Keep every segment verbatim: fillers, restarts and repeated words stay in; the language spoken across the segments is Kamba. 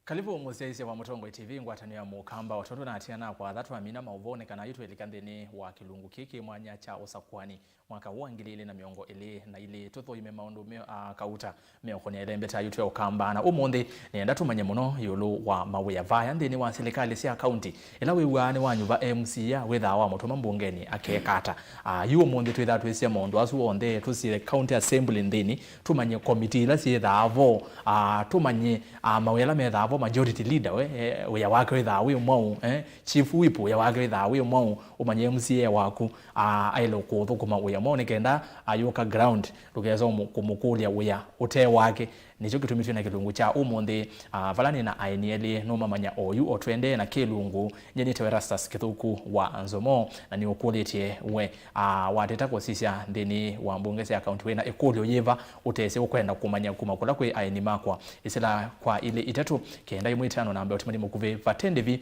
Karibu mũsyaĩĩsya wa Mũtongoi T V, ngwatanĩo ya Mũkamba. O tondũ natia nakwatha, twamina maũvoonĩ kana yu twĩlika nthĩnĩ wa kĩlungu kĩĩ kĩ mwanya kya ũsakũani mwaka ũũ wa ngili ilĩ na mĩongo ĩlĩ na ilĩ, tũthũime maũndũ me, a, kauta meũkonĩa ĩlembeta yu twe Ũkamba. Na ũmũnthĩ nĩenda tũmanye mũno ĩũlũ wa mawĩa vaya nthĩnĩ wa silikalĩ sya kaunti. Ĩla wĩw'aa nĩwanyuva M C A wĩthaa wamũtũma mbungenĩ akekata. A, yu ũmũnthĩ twĩthaa twĩsya maũndũ asu onthe, tũsye county assembly nthĩnĩ, tũmanye komiti ila syĩthaa vo, a, tũmanye, a, mawĩa ala methaa vo, majority leader we, eh, wĩa wake wĩthaa wĩ mwaũ, eh, chief whip wĩa wake wĩthaa wĩ mwaũ, ũmanye M C A waku, a, aĩle kũthũkũma wĩa mwaũ nĩ kenda ayũka ground ndũkesa ũmũ-, kũmũkũlya wĩa ũte wake. Nĩkyo kĩtumi twĩ na kĩlungu kya ũmũnthĩ, a, vala nĩ na aeni elĩ nũmamanya oyu. O tũendee na kĩlungu, nyie nĩtawa Erastus Kĩthũku wa Nzomo, na nĩũkũlĩtye we, a, wateta kũsisya nthĩnĩ wa mbunge sya kaunti, wĩ na ĩkũlyo yĩva ũtesĩ ũkwenda kũmanya kuma kũla kwĩ aeni makwa? Ĩsĩla kwa ilĩ itatũ kenda ĩmwe itano namba ya ũtũmani mũkuvĩ vate ndĩvi.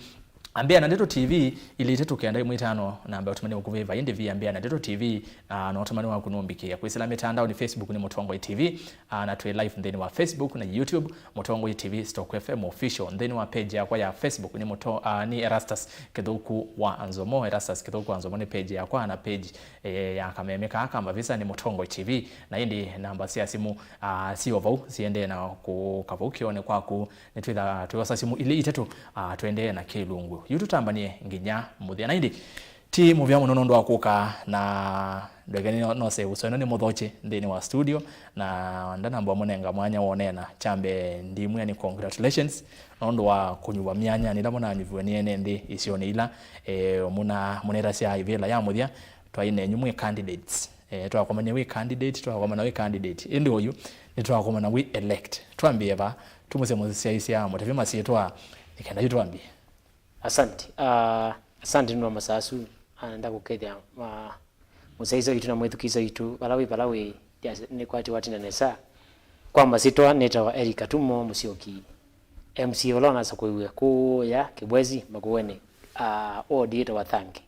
Ambĩa na Ndeto T V, ilĩ itatũ kenda ĩmwe itano namba ya ũtũmani mũkuvĩ vai ndĩvi. Ambĩa na Ndeto T V, na, na ũtũmani waku nũmbĩkĩĩa. Kwĩsĩla mĩtandaonĩ, Facebook nĩ Mũtongoi T V, a, na twĩ live nthĩnĩ wa Facebook na YouTube, Mũtongoi T V Stock F M Official. Nthĩnĩ wa page yakwa ya Facebook nĩ Mũto-, a, nĩ Erastus Kĩthũku wa Nzomo, Erastus Kĩthũku wa Nzomo nĩ page yakwa, na page, eh, ya kameme kaa ka mavisa nĩ Mũtongoi T V. Na ĩndĩ namba sya simũ, a, sio vau, siendee na kũka vau kĩonĩ kwaku. Nĩtwĩthaa twĩosa simũ ilĩ itatũ, a, tũendee na kĩlungu. Yu tũtambanie nginya mũthya. Na ĩndĩ ti mũvea mũno nũndũ wa kũka na ndweke nĩ no-, nose ũseo ĩno nĩ mũthoche nthĩnĩ wa studio, na ndanamba mũnenga mwanya wonena. Kya mbee ndimwĩa nĩ congratulations nũndũ wa kũnyuva myanya nĩ ĩla mũnanyuviwe nĩ ene nthĩ isionĩ ila, e, mũna-, mũnetasya ĩvĩla ya mũthya twaĩ nenyu mwĩ candidates. E, twakomanie wĩ candidate, twakomana wĩ candidate. Ĩndĩ oyu nĩtwakomana wĩ elect. Twambĩe va, tũmũsye mũsyaĩĩsya mũtavye masyĩtwa nĩ kenda yu twambie. Asante. Ah, asante nĩ wa masaa asu. Ah, nenda kũkethya, ah, mũsyaĩĩsya witũ na mwĩthukĩĩsya witũ vala wĩ, vala wĩ, nĩkwatĩ watinda nesa. Kwa masyĩtwa nĩtawa Eric Katumo Mũsyoki, M C A ũla ũnasakũiwe kũya Kĩbwezi Makueni, ah, ward yĩtawa Thange.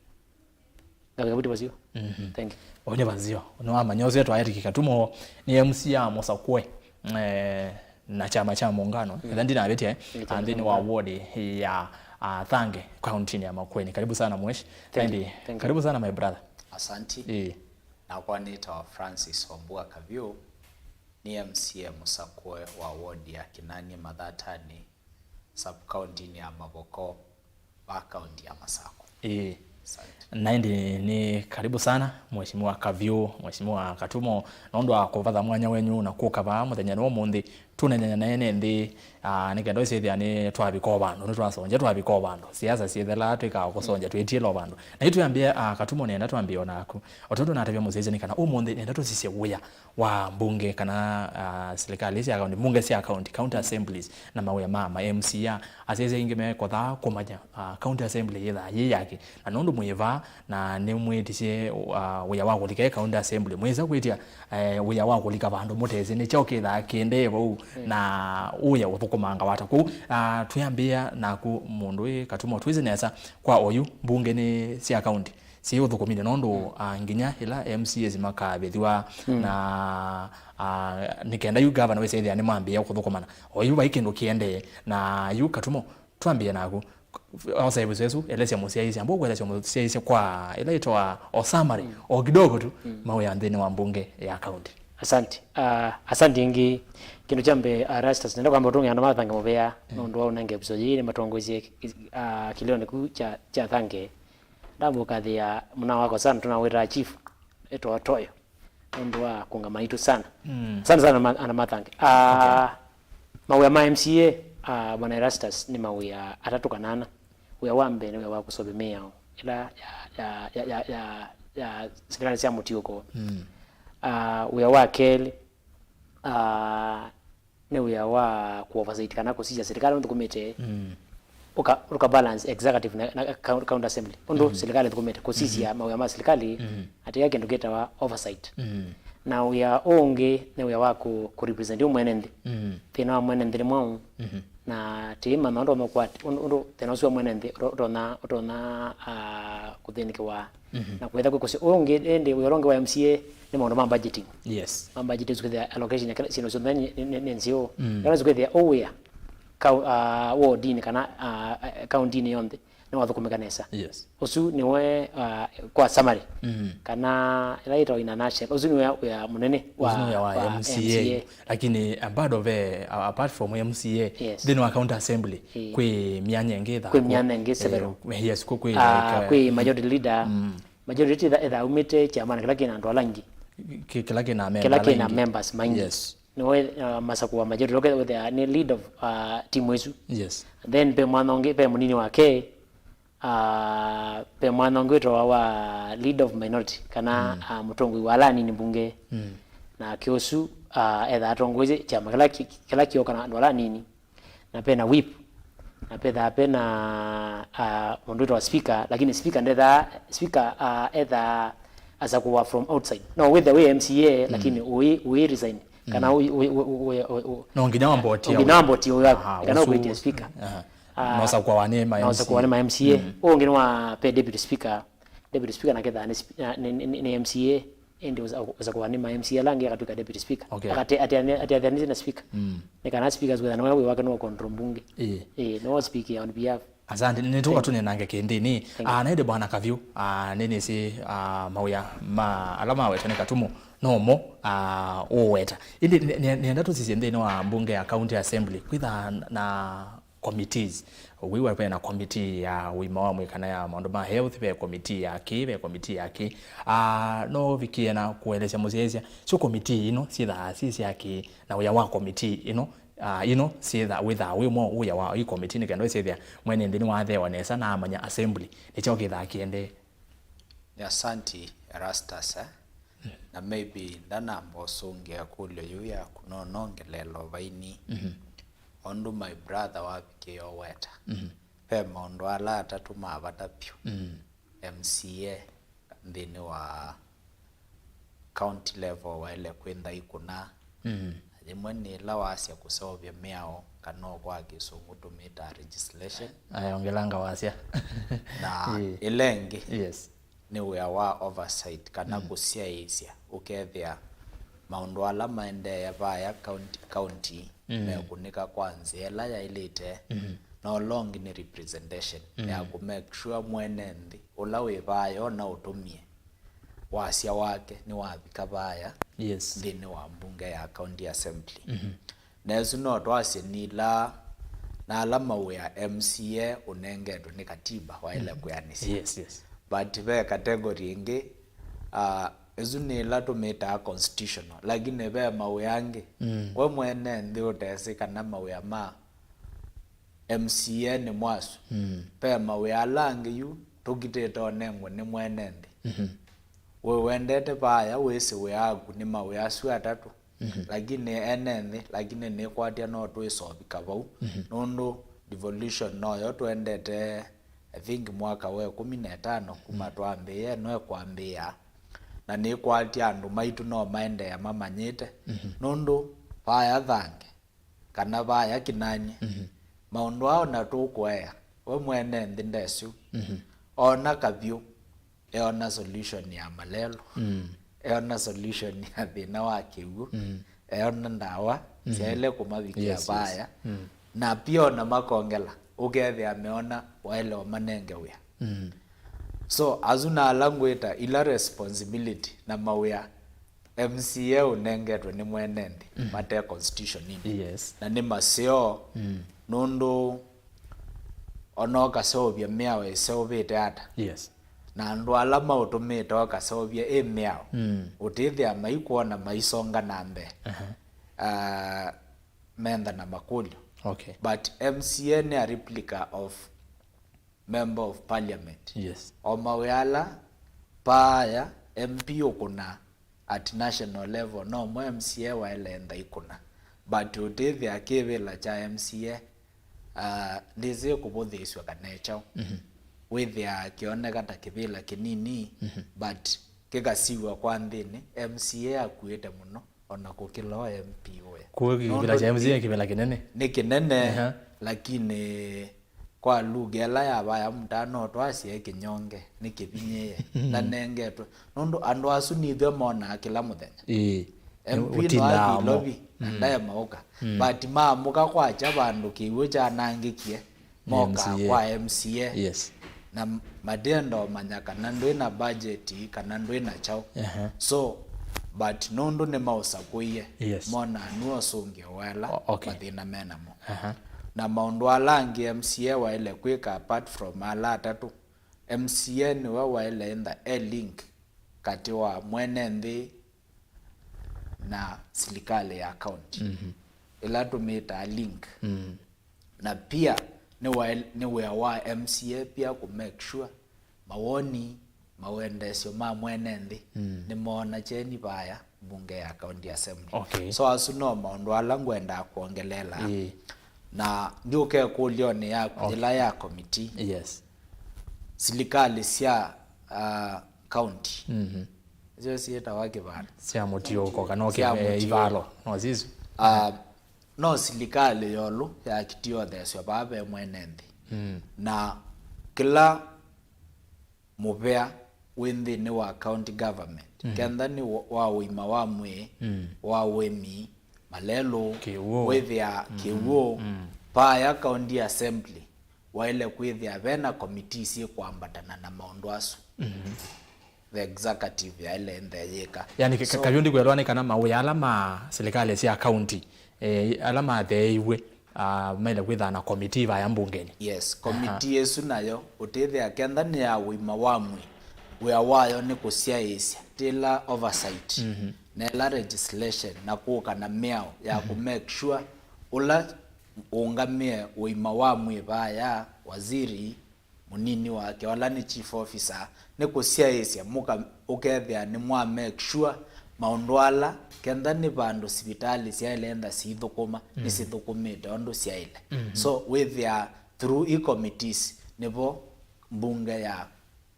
Ngavika vuti vasio. Mhm. Thank you. Ũu nĩ vasio. Nĩwamanya ũsu etwa Eric Katumo, nĩ M C A mũsakũe, eh, na kyama kya Muungano. Mm. Ethĩwa ndinavĩtya, eh, nĩ kyama kya Muungano. Nthĩnĩ wa ward ya, ah, Thange, kaunti-inĩ ya Makueni. Karibu sana, mwesh. Thank you. Ĩndĩ, thank you. Karibu sana, my brother. Asante. Ĩĩ. Nakwa nĩtawa Francis Wambua Kavyũ, nĩ M C A mũsakũe wa ward ya Kinanie Mathatani, sub-county-inĩ ya Mavoko, va county ya Masako. Ĩĩ. Asante. Na ĩndĩ nĩ karibu sana, Mheshimiwa Kavyũ, Mheshimiwa Katumo, nũndũ wa kũvatha mwanya wenyu na kũka vaa mũthenya nĩ ũmũnthĩ, tũnenene na ene nthĩ, ah, nĩ kenda ũsĩthĩa nĩ twavika o vandũ, nĩ twasonja twavika o vandũ. Siasa syĩthelaa twĩkaa kũsonja, twĩtiĩla o vandũ. Na yu twĩambie, ah, Katumo, nenda twambie o naku. O tondũ natavya mũsyaĩĩsya nĩ kana ũmũnthĩ nenda tũsisye wĩa wa mbunge kana, ah, silikalĩ sya kaunti, mbunge sya kaunti, county assemblies, na mawĩa ma ma M C A. Asyaĩĩsya aingĩ mekothaa kũmanya, ah, county assembly yĩthaa yĩ yake, na nũndũ mwĩ vaa na nĩmwĩtisye, ah, wĩa wa kũlika ĩ county assembly, mwĩsa kwĩtya, eh, wĩa wa kũlika vandũ mũtesĩ nĩ kyaũ kĩthaa kĩendee vau, mm, na wĩa ũthũkũmanga wata kũu. Ah, twĩambĩĩa naku mũndũ wĩ Katumo, twĩsĩ nesa kwa oyu mbunge nĩ sya kaunti syĩ ũthũkũminĩ nũndũ, mm, ah, nginya ĩla M C As makavĩthw'a, mm, na, ah, nĩ kenda yu gavana wĩsĩthĩa nĩmambĩĩa kũthũkũmana. O yu vai kĩndũ kĩendee. Na yu Katumo, twambĩe naku. Osa ĩvuso ĩsu, elesya mũsyaĩĩsya. Amba ũkũelesya mũsyaĩĩsya kwa ĩla ĩtawa o summary, mm, o kidogo tu, mm, mawĩa nthĩnĩ wa mbunge ya kaunti. Asante. Ah, asante ĩngĩ. Kĩndũ kya mbee, Erastus, nenda kwamba ũtũngĩa andũ ma Thange mũvea, mm, nũndũ wa ũnenge episode yĩĩ nĩmatongoesye, ah, kĩlĩonĩ kĩu kya, kya Thange. Ndamũkathĩa mũna wakwa sana, tũnawĩtaa chief, etawa Toyo, nũndũ wa kũngama itũ sana. Mm. Sana sana ma-, ana ma Thange. Ah, okay. Mawĩa ma M C A, ah, Bwana Erastus, nĩ mawĩa atatũ kana ana. Wĩa wa mbee nĩ wĩa wa kũsũvĩa mĩao ĩla ya, ya, ya silikalĩ sya mũtiũko. Mm. Ah, wĩa wa kelĩ, ah, nĩ wĩa wa kũ-oversight kana kũsisya silikalĩ ũthũkũmĩte, mm, ũka, ũka balance executive na, na coun-, county assembly. Ũndũ, mm, silikalĩ ĩthũkũmĩte, kũsisya, mm, mawĩa ma silikalĩ, mm, atĩ ya kĩndũ kĩtawa oversight. Mm. Na wĩa ũngĩ nĩ wĩa wa kũ, kũ represent ũ mwene nthĩ. Mm. Thĩna wa mwene nthĩ nĩ mwaũ? Mm-hmm. Na tĩĩmanya ũndũ ũmwe kwati, ũndũ, ũndũ thĩna ũsu wa mwene nthĩ ũto-, ũtonya, ũtonya, ah, kũthĩnĩkĩwa. Mhm. Na kwĩtha kwĩ kũsĩ ũũ ũngĩ, ĩndĩ wĩa ũla ũngĩ wa M C A nĩ maũndũ ma budgeting. Yes. Ma budgeting, kwĩthĩa allocation ya kĩla, syĩndũ syonthe nĩ, nĩ, nĩ, nĩ nzeo. Mm. Kana kwĩthĩa ũwĩa kau- ah, wodinĩ kana, ah, kauntinĩ yonthe nĩwathũkũmĩka nesa. Yes. Ũsu nĩwe, ah, kwa summary, mm, kana ĩla yĩtawa in a nutshell, ũsu nĩwe wĩa mũnene wa, ũsu nĩwe wa wa M C A. M C A. Lakini, uh, bado ve, uh, apart from M C A, yes, nthĩnĩ wa county assembly, eh, kwĩ myanya ĩngĩ ĩthaa kwĩ myanya ĩngĩ several. Eh, yes, kwĩ, kwĩ, ah, like, uh, kwĩ majority leader. Mm. Majority ĩtha- ĩthaa umĩte kyama kĩla kĩna andũ ala aingĩ. Kĩ- kĩla kĩna kĩla member ala kĩna aingĩ. Members maingĩ. Yes. Nĩwe, uh, masakũa majority, ũkethĩa nĩ lead of, uh, timu ĩsu. Yes. Then ve mwana ũngĩ, ve mũnini wake, uh, ve mwana ũngĩ wĩtawa wa lead of minority, kana, mm, uh, mũtongoi wa ala anini mbunge. Mm. Nake ũsu, uh, ethaa atongoesye kyama kĩla ki- kĩla kĩoka na andũ ala anini. Na ve na whip. Na vethaa ve na, uh, mũndũ wĩtawa speaker, lakini speaker ndethaa, speaker, uh, ethaa asakũwa from outside. No wĩthe wĩ M C A, mm, lakini ũĩ, ũĩ resign. Kana, mm, ũĩ, ũĩ, ũĩ, ũĩ, ũĩ, ũĩ, no nginya wambotie nginya wambotie ũĩ waku. Aha, kana ũsu- ũkwĩtia speaker. Aha. Ah, no sakwa wa nĩ ma na M C A. Ũsakũa nĩ ma M C A. Mm. Ũũ ũngĩ nĩ wa pe deputy speaker. Deputy speaker na kethaa nĩ sp- na- nĩ, nĩ, nĩ M C A. Ĩndĩ ũsa- ũsakũa nĩ ma M C A ala angĩ akatwĩka deputy speaker. Okay. Akate- ate- ate- ateanĩsye na speaker. Mm. Nĩ kana speakers wĩthana wĩa wĩ wake nĩwa control mbunge. Ĩĩ. Ĩĩ, nĩwa speak on behalf. Asante, nĩtũka tũnenange kĩndĩnĩ. Thank you. Ah, na ĩndĩ bwana Kavyũ, ah, nĩnĩsĩ, ah, mawĩa ma ala mawetwa nĩ Katumo nomo, ah, ũweta. Ĩndĩ nĩ- nĩ- nĩenda tũsisye nthĩnĩ wa mbunge ya county assembly kwĩthaa na committees. Wĩw'a ve na committee ya ũima wa mwĩĩ kana ya maũndũ ma health, ve committee ya kĩ, ve committee ya kĩ. Ah, no ũvikie na kũelesya mũsyaĩĩsya syo committee ino syĩthaa syĩ sya kĩ, na wĩa wa committee ino, ah, ino syĩtha- wĩthaa wĩ mo wĩa wa i committee, nĩ kenda ĩsyĩthĩa mwene nthĩ nĩwatheewa nesa na amanya assembly nĩkyo kĩthaa kĩendee. Nĩ asanti Erastus, eh? Na maybe ndanamba ũsũngĩa ĩkũlyo yĩu yaku, no nongeleele o vaini. Mhm. O ũndũ my brother wavikĩie ũweta, mhm, ve maũndũ ala atatũ ma vata vyũ, mhm, M C A nthĩnĩ wa county level waĩle kwĩtha ikũna. Mm. Na yĩmwe nĩ ĩla wasya kũseũvya mĩao, kana o kwa Kĩsũngũ tũmĩtaa legislation. Aya, ongelanga wasya. Na, ĩĩ, ĩla ĩngĩ, yes, nĩ wĩa wa oversight, kana, mm, kũsyaĩĩsya, ũkethĩa maũndũ ala maendee vaya county, county, mm, mekũnĩka kwa nzĩa ĩla yaĩlĩte, mm, na ũla ũngĩ nĩ representation, mm, ya kũ make sure mwene nthĩ ũla wĩ vaya ona ũtũmie wasya wake nĩwavika vaya, yes, nthĩnĩ wa mbunge ya county assembly. Mhm. Na ĩsu no twasye nĩ ila na ala mawĩa M C A ũnengetwe nĩ katiba waĩle, mhm, kwĩanĩsya. Yes, yes. But ve category ĩngĩ, ah, ĩsu nĩ ĩla tũmĩtaa constitutional, lakini ve mawĩa angĩ, mm, we mwene nthĩ ũtesĩ kana mawĩa ma M C A nĩ mwasu. Mm. Ve mawĩa ala angĩ yu tũkitĩte ũnengwe nĩ mwene nthĩ. Mhm. We wendete vaya wĩsĩ wĩa waku nĩ mawĩa asu atatũ. Mhm. Lakini ene nthĩ, lakini nĩkwatya no twĩsovika vau. Mhm. Nũndũ devolution noyo twendete, I think, mwaka wa ĩkũmi na ĩtano kuma, mhm, twambĩĩe, no ĩkwambĩĩa. Na nĩkwatya andũ maitũ no maendeea mamanyĩte. Mhm. Nũndũ vaya thange, kana vaya kĩnany'e. Mhm. Maũndũ aa ona tũkũea, we mwene nthĩ ndesũ. Mhm. Ona Kavyũ eona solution ya malelo. Mm. Eona solution ya thĩna wa kĩw'ũ. Mm. Eona ndawa, mm, syaĩle kũmavikĩa, yes, yes, vaya. Mm. Na pia ona makongela, ũkethĩa meona waĩle ũmanenge wĩa. Mm. So, asu na ala ngwĩta ila responsibility na mawĩa M C A ũnengetwe nĩ mwene nthĩ, mhm, mate constitution-inĩ. Yes. Na nĩ maseo, mm, nũndũ ona ũkaseũvya mĩao ĩseũvĩte ata. Yes. Na andũ ala maũtũmĩte ũkaseũvya ĩ mĩao, mm, ũtĩthĩa maikwona maisonga na mbee. Aha. Ah, mentha na makũlyo. Okay. But M C A nĩ a replica of member of parliament. Yes. O mawĩa ala paaya M P ũkũna at national level, no mo M C A waĩle entha ikũna. But ũtĩthĩa kĩvĩla kya M C A, ah, ndĩsĩ kũvũthĩĩsw'a kana e kyaũ. Mhm. Wĩthĩaa kĩoneka ta kĩvĩla kĩnini, mhm, but kĩkasiw'a kwa nthĩnĩ, M C A akuĩte mũno ona kũkĩla o M P ũya. Kũu kĩvĩla kya M C A nĩ kĩvĩla kĩnene. Nĩ kĩnene, aha, lakini kwa lugha ĩla ya vaya mũtano twasye kĩnyonge, nĩ kĩvinyĩĩe. Ndanengetwe. Nũndũ andũ asu nĩthywe monaa kĩla mũthenya. Ĩĩ. M P no athi Ilovi na ndaema ũka. But maamũka kwakya vandũ kĩw'ũ kyanangĩkie, moka kwa M C A. Yes. Na matienda ũmanya kana ndwĩ na budget kana ndwĩ na kyaũ. So, but nũndũ nĩmaũsakũie, yes, mona nue ũsũngĩo wa ĩla mathĩna me namo. Na maũndũ ala angĩ M C A waĩle kwĩka apart from ala atatũ, M C A nĩwe waĩle ĩntha e link katĩ wa mwene nthĩ na silikalĩ ya county, ĩla tũmĩtaa link. Na pia nĩ wa, nĩ wĩa wa M C A pia kũ make sure mawoni, mawendeesyo ma mwene nthĩ nĩmoona kyeni vaya mbunge ya county assembly. Okay. So asu no maũndũ ala ngwendaa kwongelela. Ĩĩ. Na ndiũke kũlyonĩ yaku yĩla ya committee. Yes. Silikalĩ sya, ah, county. Nĩsyo syĩtawa kĩvana. Sya mũtiũko kana sya mũtiũko. Ivalo no sisu. Ah, no silikalĩ yolũ yakitie ũthesyo vaa ve mwene nthĩ. Na kĩla mũvea wĩ nthĩnĩ wa county government, kenda nĩ wa, wa ũima wa mwĩĩ, wa ũĩmi, malelũ, kĩw'ũ, wĩthĩa kĩw'ũ, vaya county assembly waĩle kwĩthĩa vena committee syĩkwambatana na maũndũ asu. The executive yaĩle ĩnthe yĩka. Yani, ka-, so, kavyu ndikwĩlwa nĩ kana mawĩa ala ma silikalĩ sya county, eh, ala matheeiw'e, ah, maĩle kwĩthaa na committee vaya mbungenĩ. Yes, committee ĩsu nayo ũtĩthĩa kenda nĩ ya ũima wa mwĩĩ, wĩa wayo nĩ kũsyaĩĩsya, tĩla oversight, na ĩla legislation, na kũka na mĩao ya kũ make sure ũla ũũngamĩe ũima wa mwĩĩ vaya, waziri, mũnini wake, ola nĩ chief officer, nĩ kũsyaĩĩsya mũka ũkethĩa nĩ mwa make sure maũndũ ala kenda nĩ vandũ sivitalĩ syaĩle enda sithũkũma, nĩsithũkũmĩte ũndũ syaĩle. So wĩthĩa through i committees nĩvo mbunge ya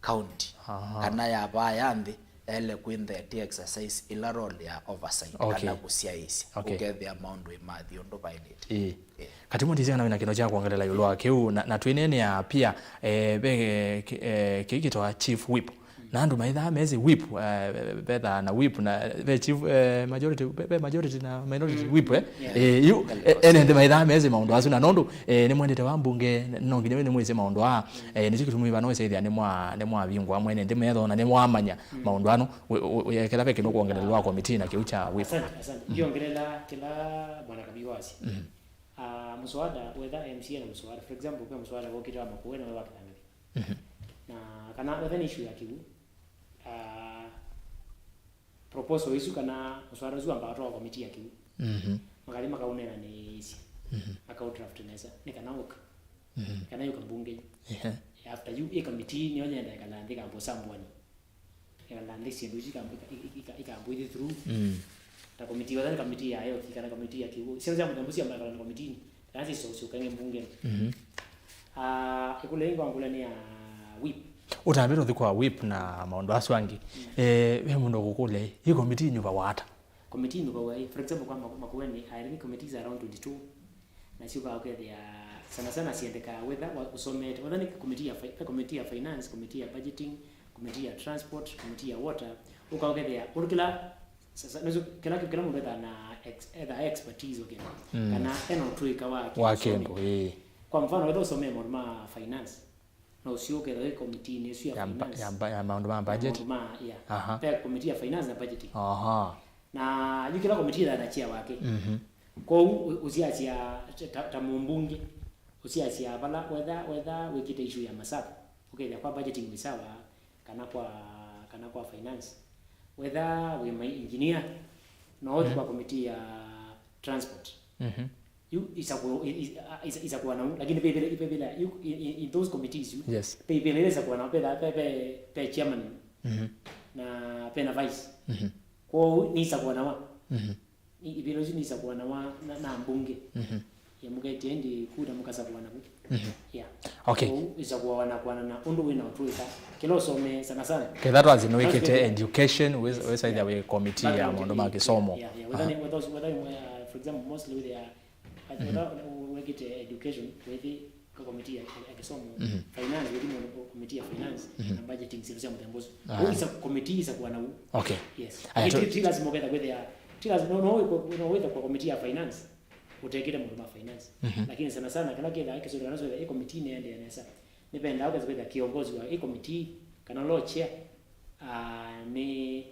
county kana ya vaa ya nthĩ yaĩle kwĩntha ĩti exercise ĩla role ya oversight kana kũsyaĩĩsya ũkethĩa maũndũ ĩmathi ũndũ vaĩlĩte. Ĩĩ. Katimo ndisye kana wĩna kĩndũ kya kwongelela ĩũlũ wa kĩu, na, na twĩneenea pia, eh, ve, eh, kĩ-, eh, kĩu kĩtawa chief whip. Na andũ maithaa mesĩ whip, eh, vethaa na whip, na ve chief, eh, majority, ve, ve majority na minority whip, eh? Eh, yu, eh, ene nthĩ maithaa mesĩ maũndũ asu, na nũndũ, eh, nĩmwendete wa mbunge, no nginya nĩmwĩsĩ maũndũ aa, eh, nĩkyo kĩtumi vano wĩsĩthĩa nĩmwa-, nĩmwavingũa mwene nthĩ metho, na nĩmwamanya maũndũ ano, wĩ-, wĩ-, wĩ-, kĩla ve kĩndũ kwongelela wa committee na kĩu kya whip. Asante, asante. Ngiongelela kĩla Bwana Kabiwa asya. Ah, mũswada, whether M C A na mũswada, for example, kwa mũswada wokĩte wa Makueni, wa Kitangati. Na kana whether nĩ issue ya kĩw'ũ, ah, proposal ĩsu kana mũswada ũsu wambatwa wa committee ya kĩw'ũ. Makathi makaũneenanĩĩsya, makau draft nesa, nĩ kana ũka. Kana yũka mbunge. After yu, ĩ committee nĩyo yenda ĩkala nthĩ ĩkambũsa mbũani. Ĩkala nthĩ syĩndũ isu ikambũ-, ika-, ika-, ikambũ ithi through. Ta committee, whether nĩ committee ya health, kana committee ya kĩw'ũ. Syonthe sya mũthemba ũsu syambatwa na committee-inĩ. Kana syĩsũsũkange mbungeni. Ah, ĩkũlyo ĩngĩ wangũlya nĩ ya whip. Ũtambĩte ũthi kwa whip na maũndũ asu angĩ. Eh, ve mũndũ ũkũkũlya, ĩ committee nyuvawa ata? Committee nyuvawa, eh, for example, kwa Maku-, Makueni, I think committees are around twenty-two. Na syuvawa ũkethĩa sana sana siendekaa whether wa-, ũsomete, whether nĩ committee ya fi-, committee ya finance, committee ya budgeting, committee ya transport, committee ya water, ũka ũkethĩa ũndũ kĩla Sasa, nĩsyo, kĩla, kĩla mũndũ ethaa na ex-, ethaa expertise wa kĩndũ. Kana ena ũtũĩka wa kĩndũ. Wa kĩndũ, ĩĩ. Kwa mfano, wetha ũsomee maũndũ ma finance, na ũsyũke wĩ committee-inĩ ĩsu ya finance. Ya mba-, ya maũndũ ma budget. Maũndũ ma, yeah. Aha. Ve committee ya finance na budgeting. Aha. Na yu kĩla committee ethaa na chair wake. Kwoou ũ-, ũsiasya ta, ta mũmbunge, ũsiasya vala wetha, wetha wĩkĩte issue ya masaku, ũkethĩa kwa budgeting wĩ sawa, kana kwa, kana kwa finance. Whether wĩ ma engineer, no ũthi kwa committee ya transport. Yu isaku-, i-, i-, a-, isa-, isakuwa nau, lakini ve vile, ve vile, yu, i-, i-, in those committees, yu, yes, ve vile isakuwa nau, ve, ve, ve, ve chairman, na ve na vice. Kwoou ni isakuwa nawa. I-, ivĩla isu nisakuanawa na, na mbunge. Ya mũketya ĩndĩ kura mũkasakuana vu. Yeah. Okay. Kwoou isakuawa na kwana na ũndũ wĩna ũtũĩka. Kĩla ũsomee sana sana. Ketha twazi nĩwĩkĩte education, wĩ-, wĩsaithya wĩ committee ya maũndũ ma kĩsomo. Yeah, yeah. Whether nĩ, whether, whether, uh, for example, mostly with the, uh, whether wĩkĩte education, wĩthi ka committee ya, ya kĩsomo, finance, wĩthi mo-, committee ya finance, na budgeting, syĩndũ sya mũthemba ũsu. Ũu isa committee isakuwa na u. Okay. Yes. Aya, lakini ti, ti lazima ũketha kwĩthĩa Ti lazima, no, no, no wĩthe kwa committee ya finance, ũtekĩte maũndũ ma finance. Mhm. Lakini sana sana, kĩla kĩthaa kĩsũlĩ kana sũlĩ ĩ committee nĩendee nesa. Nĩvendaa ũkesa kwĩtha kĩongozi wa ĩ committee, kana law chair, ah, nĩ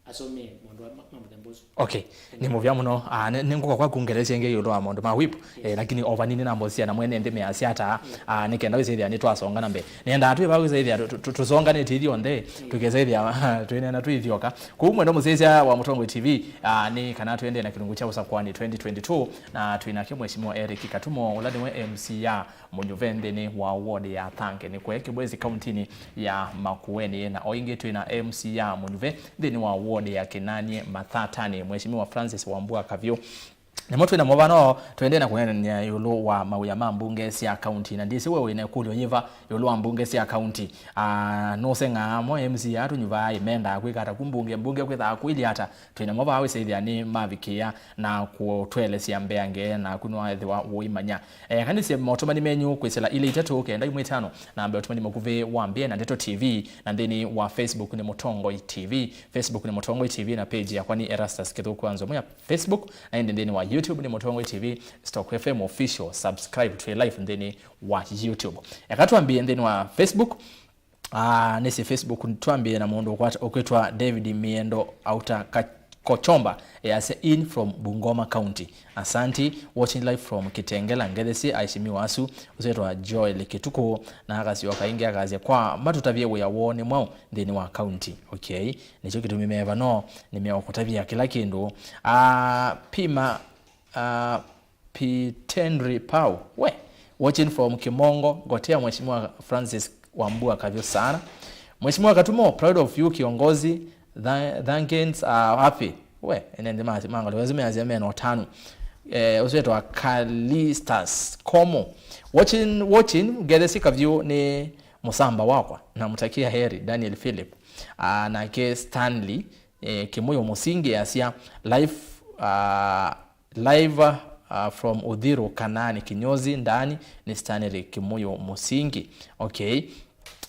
asomie maũndũ ma, ma mũthemba ũsu. Okay, nĩ mũvea mũno. Ah, nĩ, nĩ ngũka kwaku ngelesye ĩngĩ ĩũlũ wa maũndũ ma whip. Yes. Eh, lakini o vanini nambosia na mwene nthĩ measya ata, ah, nĩ kenda wĩsĩthĩa nĩ twasonga na mbee. Nĩendaa twĩ vau wĩsĩthĩa tũ-, tũ-, tũsonganĩte ithyonthe, tũkĩsĩthĩa twĩneena twĩ ithyoka. Kũu mwendo mũsyaĩĩsya wa Mũtongoi T V, ah, nĩ kana tũendee na kĩlungu kya Ũsakwani twenty twenty-two, na twĩ nake Mheshimiwa Eric Katumo, ũla nĩwe M C A mũnyuve nthĩnĩ wa ward ya Thanke nĩ kwe Kibwezi kauntinĩ ya Makueni, na o ĩngĩ twĩ na M C A mũnyuve nthĩnĩ wa ward ya Kinanie Mathatani, Mheshimiwa Francis Wambua Kavyũ. Nĩmo twĩ namo vano, tũendee na kũneenany'a ĩũlũ wa mawĩa ma mbunge sya kaunti, na ndĩsĩ we wĩ na ĩkũlyo yĩva ĩũlũ wa mbunge sya kaunti. Ah, nũseng'aa mo M C A tũnyuvaa ĩ mendaa kwĩka ata ku mbunge, mbunge kwĩthaa kũilyĩ ata? Twĩ namo vaa wĩsĩthĩa nĩ mavikĩa na kũtũelesya mbeange, naku nĩwaĩthĩwa ũimanya. Eh, kanĩsye motũmani menyu kwĩsĩla ilĩ itatũ kenda imwe itano, namba ya ũtũmani mũkuvĩ wa mbee na Ndeto T V, na nthĩnĩ wa Facebook nĩ Mũtongoi T V. Facebook nĩ Mũtongoi T V, na page yakwa nĩ Erastus Kĩthũku Anzomu ya Facebook, na ĩndĩ nthĩnĩ wa YouTube nĩ Mũtongoi T V, Stock F M Official. Subscribe, twĩ live nthĩnĩ wa YouTube. Eka twambie nthĩnĩ wa Facebook. Ah, nĩsĩ Facebook, twambie na mũndũ ũkwat-, ũkwĩtwa David Miendo Auta Ka-, Kochomba, easya, "In from Bungoma County. Asanti, watching live from Kitengela, Ngethesie, aheshimiwa asu." Ũsĩtwa Joel Kituku, na akasyoka ĩngĩ akasya, "Kwa matũtavye wĩa woo nĩ mwaũ nthĩnĩ wa county." Okay, nĩkyo kĩtumi meva no nĩmeũkũtavya kĩla kĩndũ. Ah, Pima, ah, Pitendri Pau, we, watching from Kimongo, ngotea Mheshimiwa Francis Wambua Kavyũ sana. Mheshimiwa Katumo, proud of you kiongozi. Tha-, Thankens are happy. We, ene nthĩ ma, mangalĩ wezi measya mena ũtanu. Eh, ũswetwa Kalistas Komo. Watching, watching, Ngethesie Kavyũ nĩ mũsamba wakwa. Namtakia heri, Daniel Philip. Ah, nake Stanley, eh, Kĩmũyũ Mũsingi asya, life, ah, Live, uh, from Uthiru, Kanaani Kinyozi, Ndani, nĩ Stanley Kĩmũyũ Mũsingi. Okay.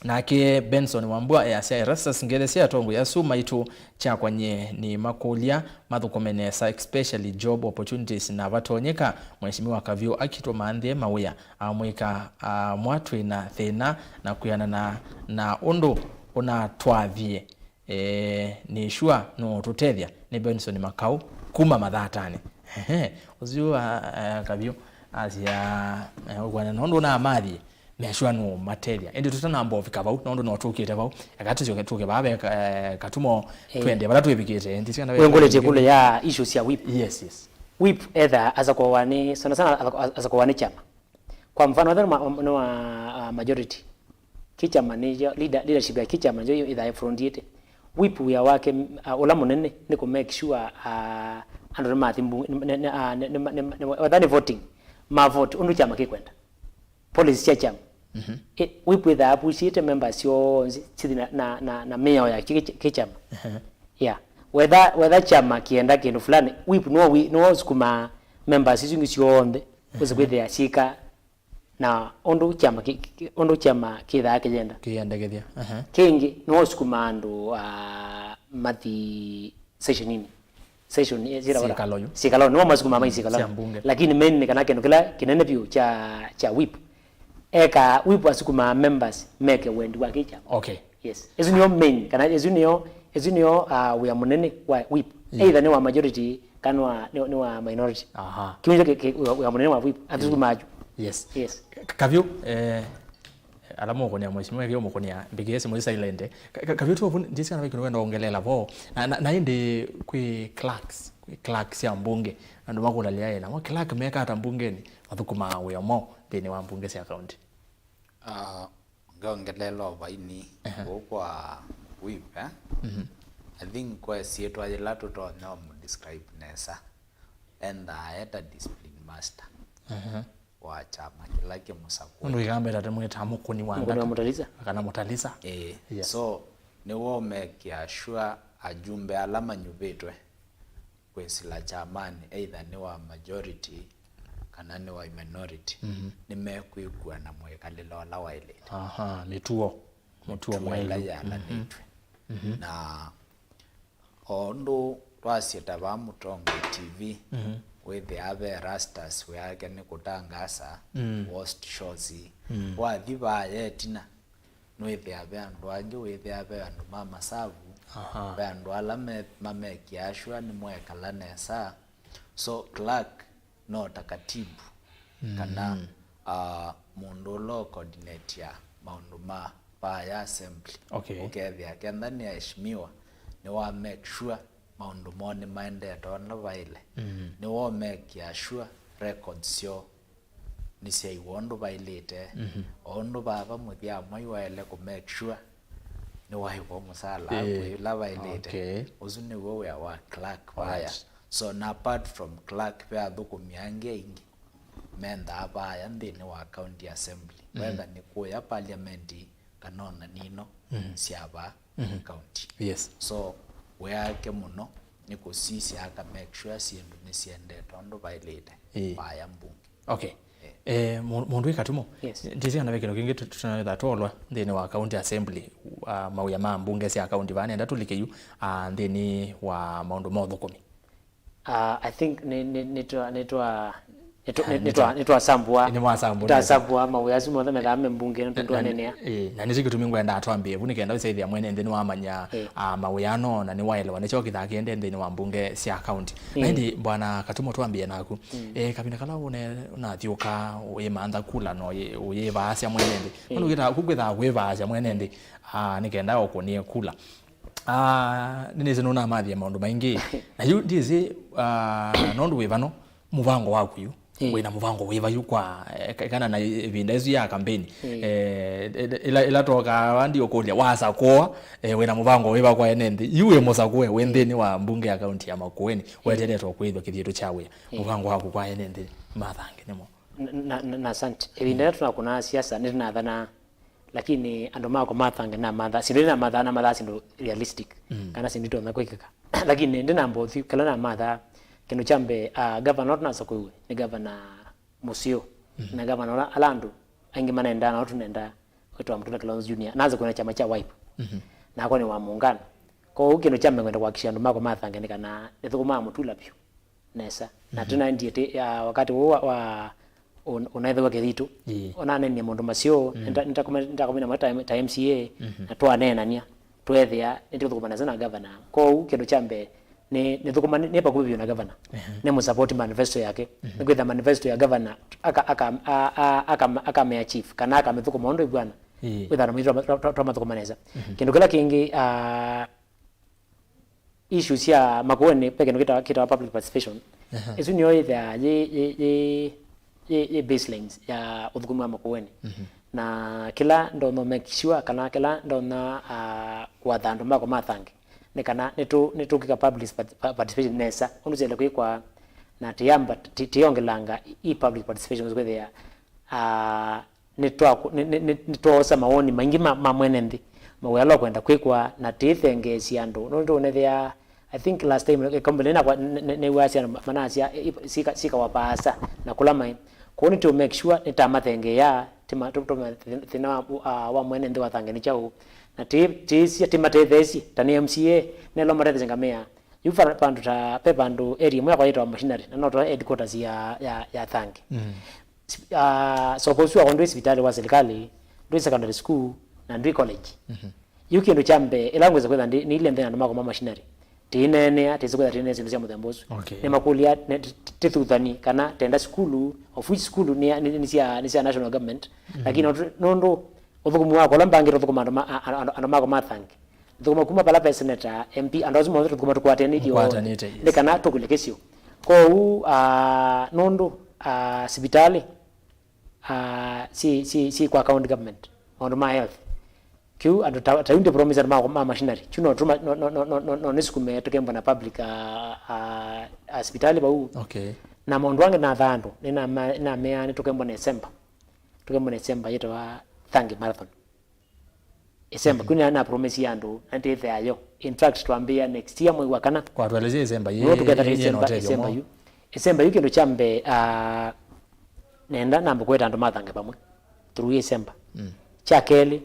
Nake Benson Wambua easya, "Erastus Ngethesie, atongoi asu maitũ kyakwa nyie nĩmakũlya mathũkũme nesa, especially job opportunities, na vatonyeka Mheshimiwa Kavyũ akitũmanthĩe mawĩa, amwĩka, amwa twĩ na thĩna na kwĩanana na ũndũ ũnatwathie." Eh, nĩ sure no tũtethya nĩ Benson Makau kuma Mathatani. Ehe, ũsu a, a, Kavyũ asya, eh, ũkwana nondũ namathi, me sure no matethya. Ĩndĩ tũtanamba ũvika vau, nondũ no tũkĩte vau. Eka tũsyoke tũke vaa ve, eh, Katumo, eh, twende vala twĩvikĩte. Ndisi kana we ngũlĩtye kũlũ ya issue sya whip. Yes, yes. Whip etha asakowa nĩ, sana sana asakowa nĩ kyama. Kwa mfano, ethĩwa nĩ ma-, nĩ wa, ah, majority. Kĩ kyama nĩ yo, leader, leadership ya kĩ kyama nĩ yo ĩthaa ĩfrontiĩte. Whip wĩa wake, ah, ũla mũnene nĩ kũ make sure, ah, andũ nĩmathi mbu-, nĩ, nĩ, nĩ, ah, nĩ, nĩ, nĩ, nĩ, whether nĩ voting, ma vote ũndũ kyama kĩkwenda. Policy sya kyama. Mhm. Ĩ, whip ĩthaa apushĩte members syonthe sithi na, na, na, na mĩao ya kĩ, kĩ, kĩ kyama. Ehe. Yeah. Whether, whether kyama kĩenda kĩndũ fulani, whip nĩwe wi-, nĩwe ũsukumaa members isu ingĩ syonthe. Wĩse kwĩthĩa syĩka na ũndũ kyama kĩ-, kĩ-, ũndũ kyama kĩthaa kĩyenda. Kĩyendekethya. Aha. Kĩngĩ, nĩwe ũsukumaa andũ, ah, mathi sessionini. Session, eh, syĩtawa syĩkalo yu. Syĩkalo, nĩwe masukuma mai syĩkalo. Sya mbunge. Lakini main nĩ kana kĩndũ kĩla kĩnene vyũ kya, kya whip. Eka whip asukumaa members meke wendi wa kĩkyama. Okay. Yes. Ĩsu nĩyo main, kana ĩsu nĩyo, ĩsu nĩyo, ah, wĩa mũnene wa whip. Yeah. Either nĩ wa majority kana wa, nĩ, nĩ wa minority. Aha. Kĩu nĩkyo kĩ, kĩ, wĩa, wĩa mũnene wa whip. Atusukumaa kyu. Yes. Yes. Ka-, Kavyũ, eh, ala mũkũnĩa mheshimiwa, kĩo mũkũnĩa, mbĩkĩe simũ ĩ silent. Ka-, ka-, Kavyũ tu ovu, ndisi kana kĩndũ wenda ongelela vo. Na, na, na ĩndĩ kwĩ clerks, kwĩ clerks sya mbunge. Andũ makũlalya ĩ namo, clerk meka ata mbungeni? Mathũkũmaa wĩa mwaũ nthĩnĩ wa mbunge sya county? Ah, ngeongelela o vaini, ehe, kũu kwa whip, eh? Mhm. I think kwa syĩtwa yĩla tũtonya ũmũdescribe nesa, endaa eta discipline master, ehe, wa kyama kĩla kĩmũsakũe. Ũndũ ĩkamba ĩtate mwĩtaa mũkũni wa, mũkũni wa ndaka. Mũtalisa. Kana mũtalisa. Ĩĩ. Yes. So, nĩwe ũmekĩa sure ajumbe ala manyuvĩtwe kwĩsĩla kyamanĩ, either nĩ wa majority kana nĩ wa minority, mhm, nĩmekwĩkua na mwĩkalĩle ũla waĩlĩte. Aha, mĩtuo. Mĩtuo ĩla mwaĩlu yalanĩtw'e. Mhm. Mhm. Na o ũndũ Twasye ta vaa Mũtongoi T V, mhm, wĩthĩaa ve Erastus wĩake nĩ kũtangaasa, mm, worst shows. Mm. Wathi vaaya ĩtina, nĩwĩthĩaa ve andũ angĩ, wĩthĩaa ve andũ ma masavu, aha, ve andũ ala me-, mamekĩaa sure nĩmwekala nesa. So clerk no ta katibu, mm, kana, ah, mũndũ ũla ũcoordinatea maũndũ ma vaaya assembly. Okay. Ũkethĩa kenda nĩ aheshimiwa, nĩwa make sure maũndũ moo nĩmaendete ũndũ vaĩle. Mm. Nĩwa ũmekĩa sure records syoo nĩsyaiwa ũndũ vaĩlĩte. Mhm. O ũndũ vava mũthya mwai waĩle kũ make sure nĩwaĩwa mũsala, eh, kwĩ ĩla vaĩlĩte. Okay. Ũsu nĩw'o wĩa wa clerk vaaya. Alright. So, na apart from clerk, ve athũkũmi angĩ aingĩ mendaa vaaya nthĩnĩ wa county assembly. Mhm. Whether nĩ kũya parliament kana ona nino, mhm, sya vaa, mhm, county. Yes. So, wĩake mũno nĩ kũsisya aka make sure syĩndũ nĩsiendete ũndũ vaĩlĩte, ĩĩ, vaaya mbunge. Okay. Eh, mu-, mũndũ wĩ Katumo, yes, ndĩsĩ kana ve kĩndũ kĩngĩ tũ-, tũtanawetha twolwa nthĩnĩ wa county assembly, ah, mawĩa ma mbunge sya county vaa nenda tũlike yu, ah, nthĩnĩ wa maũndũ ma ũthũkũmi. Ah, I think nĩ, nĩ, nĩtwa, nĩtwa, nĩtwa, ah, nĩ, nĩtwa, nĩtwa, nĩtwasambũa. Nĩmwasambũa nesa. Twasambũa mawĩa asu mothe methaa me mbunge nĩ tondũ na, anenea. Ĩĩ, na nĩsyo kĩtumi ngwenda twambie vu nĩkenda ũsethĩa mwene nthĩnĩ wamanya, ĩĩ, ah, mawĩa no na nĩwaelewa nĩkyo kĩthaa kĩendee nthĩnĩ wa mbunge sya county. Na, ĩĩ, ĩndĩ Bwana Katumo twambie naku. Mm. Eh, kavinda kala ũne-, ũnathiũka ũyĩmantha kula na ũyĩ-, ũyĩvaasya mwene nthĩ. Mm. Nũndũ kwĩthaa, kwĩthaa kwĩvaasya mwene nthĩ, ah, nĩkenda ũkũnĩe kula. Ah, nĩnĩsĩ nũnamathie maũndũ maingĩ. Na yu ndĩsĩ, ah, nũndũ wĩ vano, mũvango waku yu. Eh. Wĩna mũvango wĩva yu kwa, eh, ka-, kana na ĩvinda ĩsu ya kampeni? Eh. Eh, ĩla, ĩla tokaa vandi ũkũlya, wasakũa, eh, wĩna mũvango wĩva kwa ene nthĩ? Yu wĩ mũsakũe, wĩ nthĩnĩ wa mbunge ya kaunti ya Makueni, eh, weteletwe kwĩthwa kĩthitũ kya wĩa. Eh. Mũvango waku kwa ene nthĩ mathange nĩmo? Na, na, na, na asante. Ĩvinda ĩla tũnakũnaa siasa, nĩtũnathanaa. Lakini andũ makwa mathange namatha, syĩndũ ila namathaa, namathaa syĩndũ realistic, mm, kana syĩndũ itonya kwĩkĩka. Lakini ndinamba ũthi, kĩla namathaa, kĩndũ kya mbee, ah, gavana ũla tũnasakũiwe nĩ gavana mũseo. Mhm. Na gavana ũla ala andũ aingĩ manendaa, na ũla tũnendaa, wĩtawa Mutula Kilonzo Junior, nasakũiwe na kyama kya Wiper. Mhm. Nakwa nĩ wa mũungano. Kwoou kĩndũ kya mbee ngwenda kũhakikisha andũ makwa mathange nĩ kana nĩthũkũmaa Mutula vyũ nesa. Na, mhm, tũnaendie tĩ, ah, wakati ũũ wa, wa un-, ũnaethĩwa kĩthitũ. Ĩĩ. Onanenie maũndũ maseo, mm, nĩta-, nĩtakũme-, nĩtakomina mwe ta M-, ta M C A, mhm, na twaneenania, tweethĩa nĩtũthũkũma nesa na gavana. Kwoou kĩndũ kya mbee, nĩ, nĩthũkũma nĩ, nĩ vakuvĩ vyũ na gavana. Ehe. Nĩ mũsapoti manifesto yake. Mhm. Nĩkwĩtha manifesto ya gavana aka-, aka-, a-, a-, aka-, akamea chief, kana akamĩthũkũma ũndũ ĩvwana. Ĩĩ. Wĩtha na mwĩthwa twa-, twa-, twamathũkũma nesa. Mhm. Kĩndũ kĩla kĩngĩ, ah, issue sya Makueni, ve kĩndũ kĩtawa, kĩtawa public participation. Aha. Ĩsu nĩyo yĩthĩaa yĩ, yĩ, yĩ, yĩ, yĩ baselines ya ũthũkũmi wa Makueni. Mhm. Na kĩla ndonya make sure kana kĩla ndonya, ah, kũatha andũ makwa mathange nĩ kana nĩtũ-, nĩtũkĩka public part-, pa-, participation nesa ũndũ syaĩle kwĩkwa, na tĩyamba, tĩ-, tĩyongelanga i public participation kwĩthĩa, ah, nĩtwa-, nĩ-, nĩ-, nĩ-, nĩtwoosa mawoni maingĩ ma, ma mwene nthĩ, mawĩa ala ũkwenda kwĩkwa, na tĩĩthengeesya andũ. Nũndũ nĩtũũnethĩa, I think last time, ĩkombe nĩnakwa, nĩ-, nĩ-, nĩw'asya andũ manasya, i-, i-, syĩka-, syĩkawa vaasa na kũla maĩ. Kwoou nĩtũ make sure nĩtamathengeea, tĩma-, tũ-, tũma thĩ-, thĩna wa, wa, wa mwene nthĩ wathange nĩ kyaũ. Na tĩ-, tĩĩsya, tĩmatetheesye, ta nĩ M C A, nelo matetheesye ngamea. Yu va-, vandũ ta, ve vandũ area ĩmwe yakwa yĩtawa Machinery, na no ta headquarters ya, ya, ya thange. Mm. Sip-, ah, soko ũsu wakwa ndwĩ sivitalĩ wa serikali, ndwĩ secondary school, na ndwĩ college. Mhm. Yu kĩndũ kya mbee, ĩla ngwĩsa kwĩtha ndi-, nĩile nthĩ na andũ makwa ma Machinery, tĩineenea, tĩsĩ kwĩtha tĩineenea syĩndũ sya mũthemba ũsu. Okay. Nĩmakũlya, nĩ-, t-, t-, tĩthuthani kana tenda sukulu, of which school nĩ ya, nĩ, nĩ sya, nĩ sya national government, mhm, lakini nũndũ, nũndũ ũthũkũmi wakwa ũla mbangĩte ũthũkũma andũ ma-, a-, a-, andũ, andũ makwa ma thange. Thũkũma kuma vala ve seneta, M P, andũ asu monthe tũthũkũma tũkwatanĩtye onthe. Tũkwatanĩte, yes. Nĩ kana tũkũlye kĩsio. Kwoou, ah, nũndũ, ah, sivitalĩ, ah, si, si, si kwa county government, maũndũ ma health. Kĩu andũ ta, ta yu ndĩ promise andũ ma, ma Machinery. Kyu no tũma-, no, no nĩsukume tũkembwa na public, ah, ah, ah, sivitalĩ vau. Okay. Na maũndũ angĩ nathaa andũ, nĩnama-, nĩnamea nĩtũkembwa na December. Tũkembwa na December yĩtawa Thangi Marathon. December, mhm, kwina na promise ya andũ, na ndĩthea yo. In fact, twambĩĩa next year mwei wa kana. Kwa tuelezea December, no ye-, tũketha ye-, ye-, December, no December yu. December yu kĩndũ kya mbee, ah, nenda namba kweta andũ mathange vamwe through December. Mm. Kya kelĩ,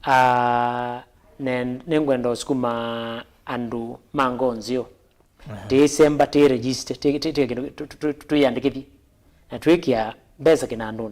ah, ne-, nĩngwenda ũsukuma andũ ma ngoo nzeo. Aha. Tĩĩsemba, tĩĩ register, tĩ, tĩ, tĩ kĩndũ, tũ, tũ, tũ, twĩyandĩkĩthye. Na twĩkĩa mbesa kĩnandũnĩ.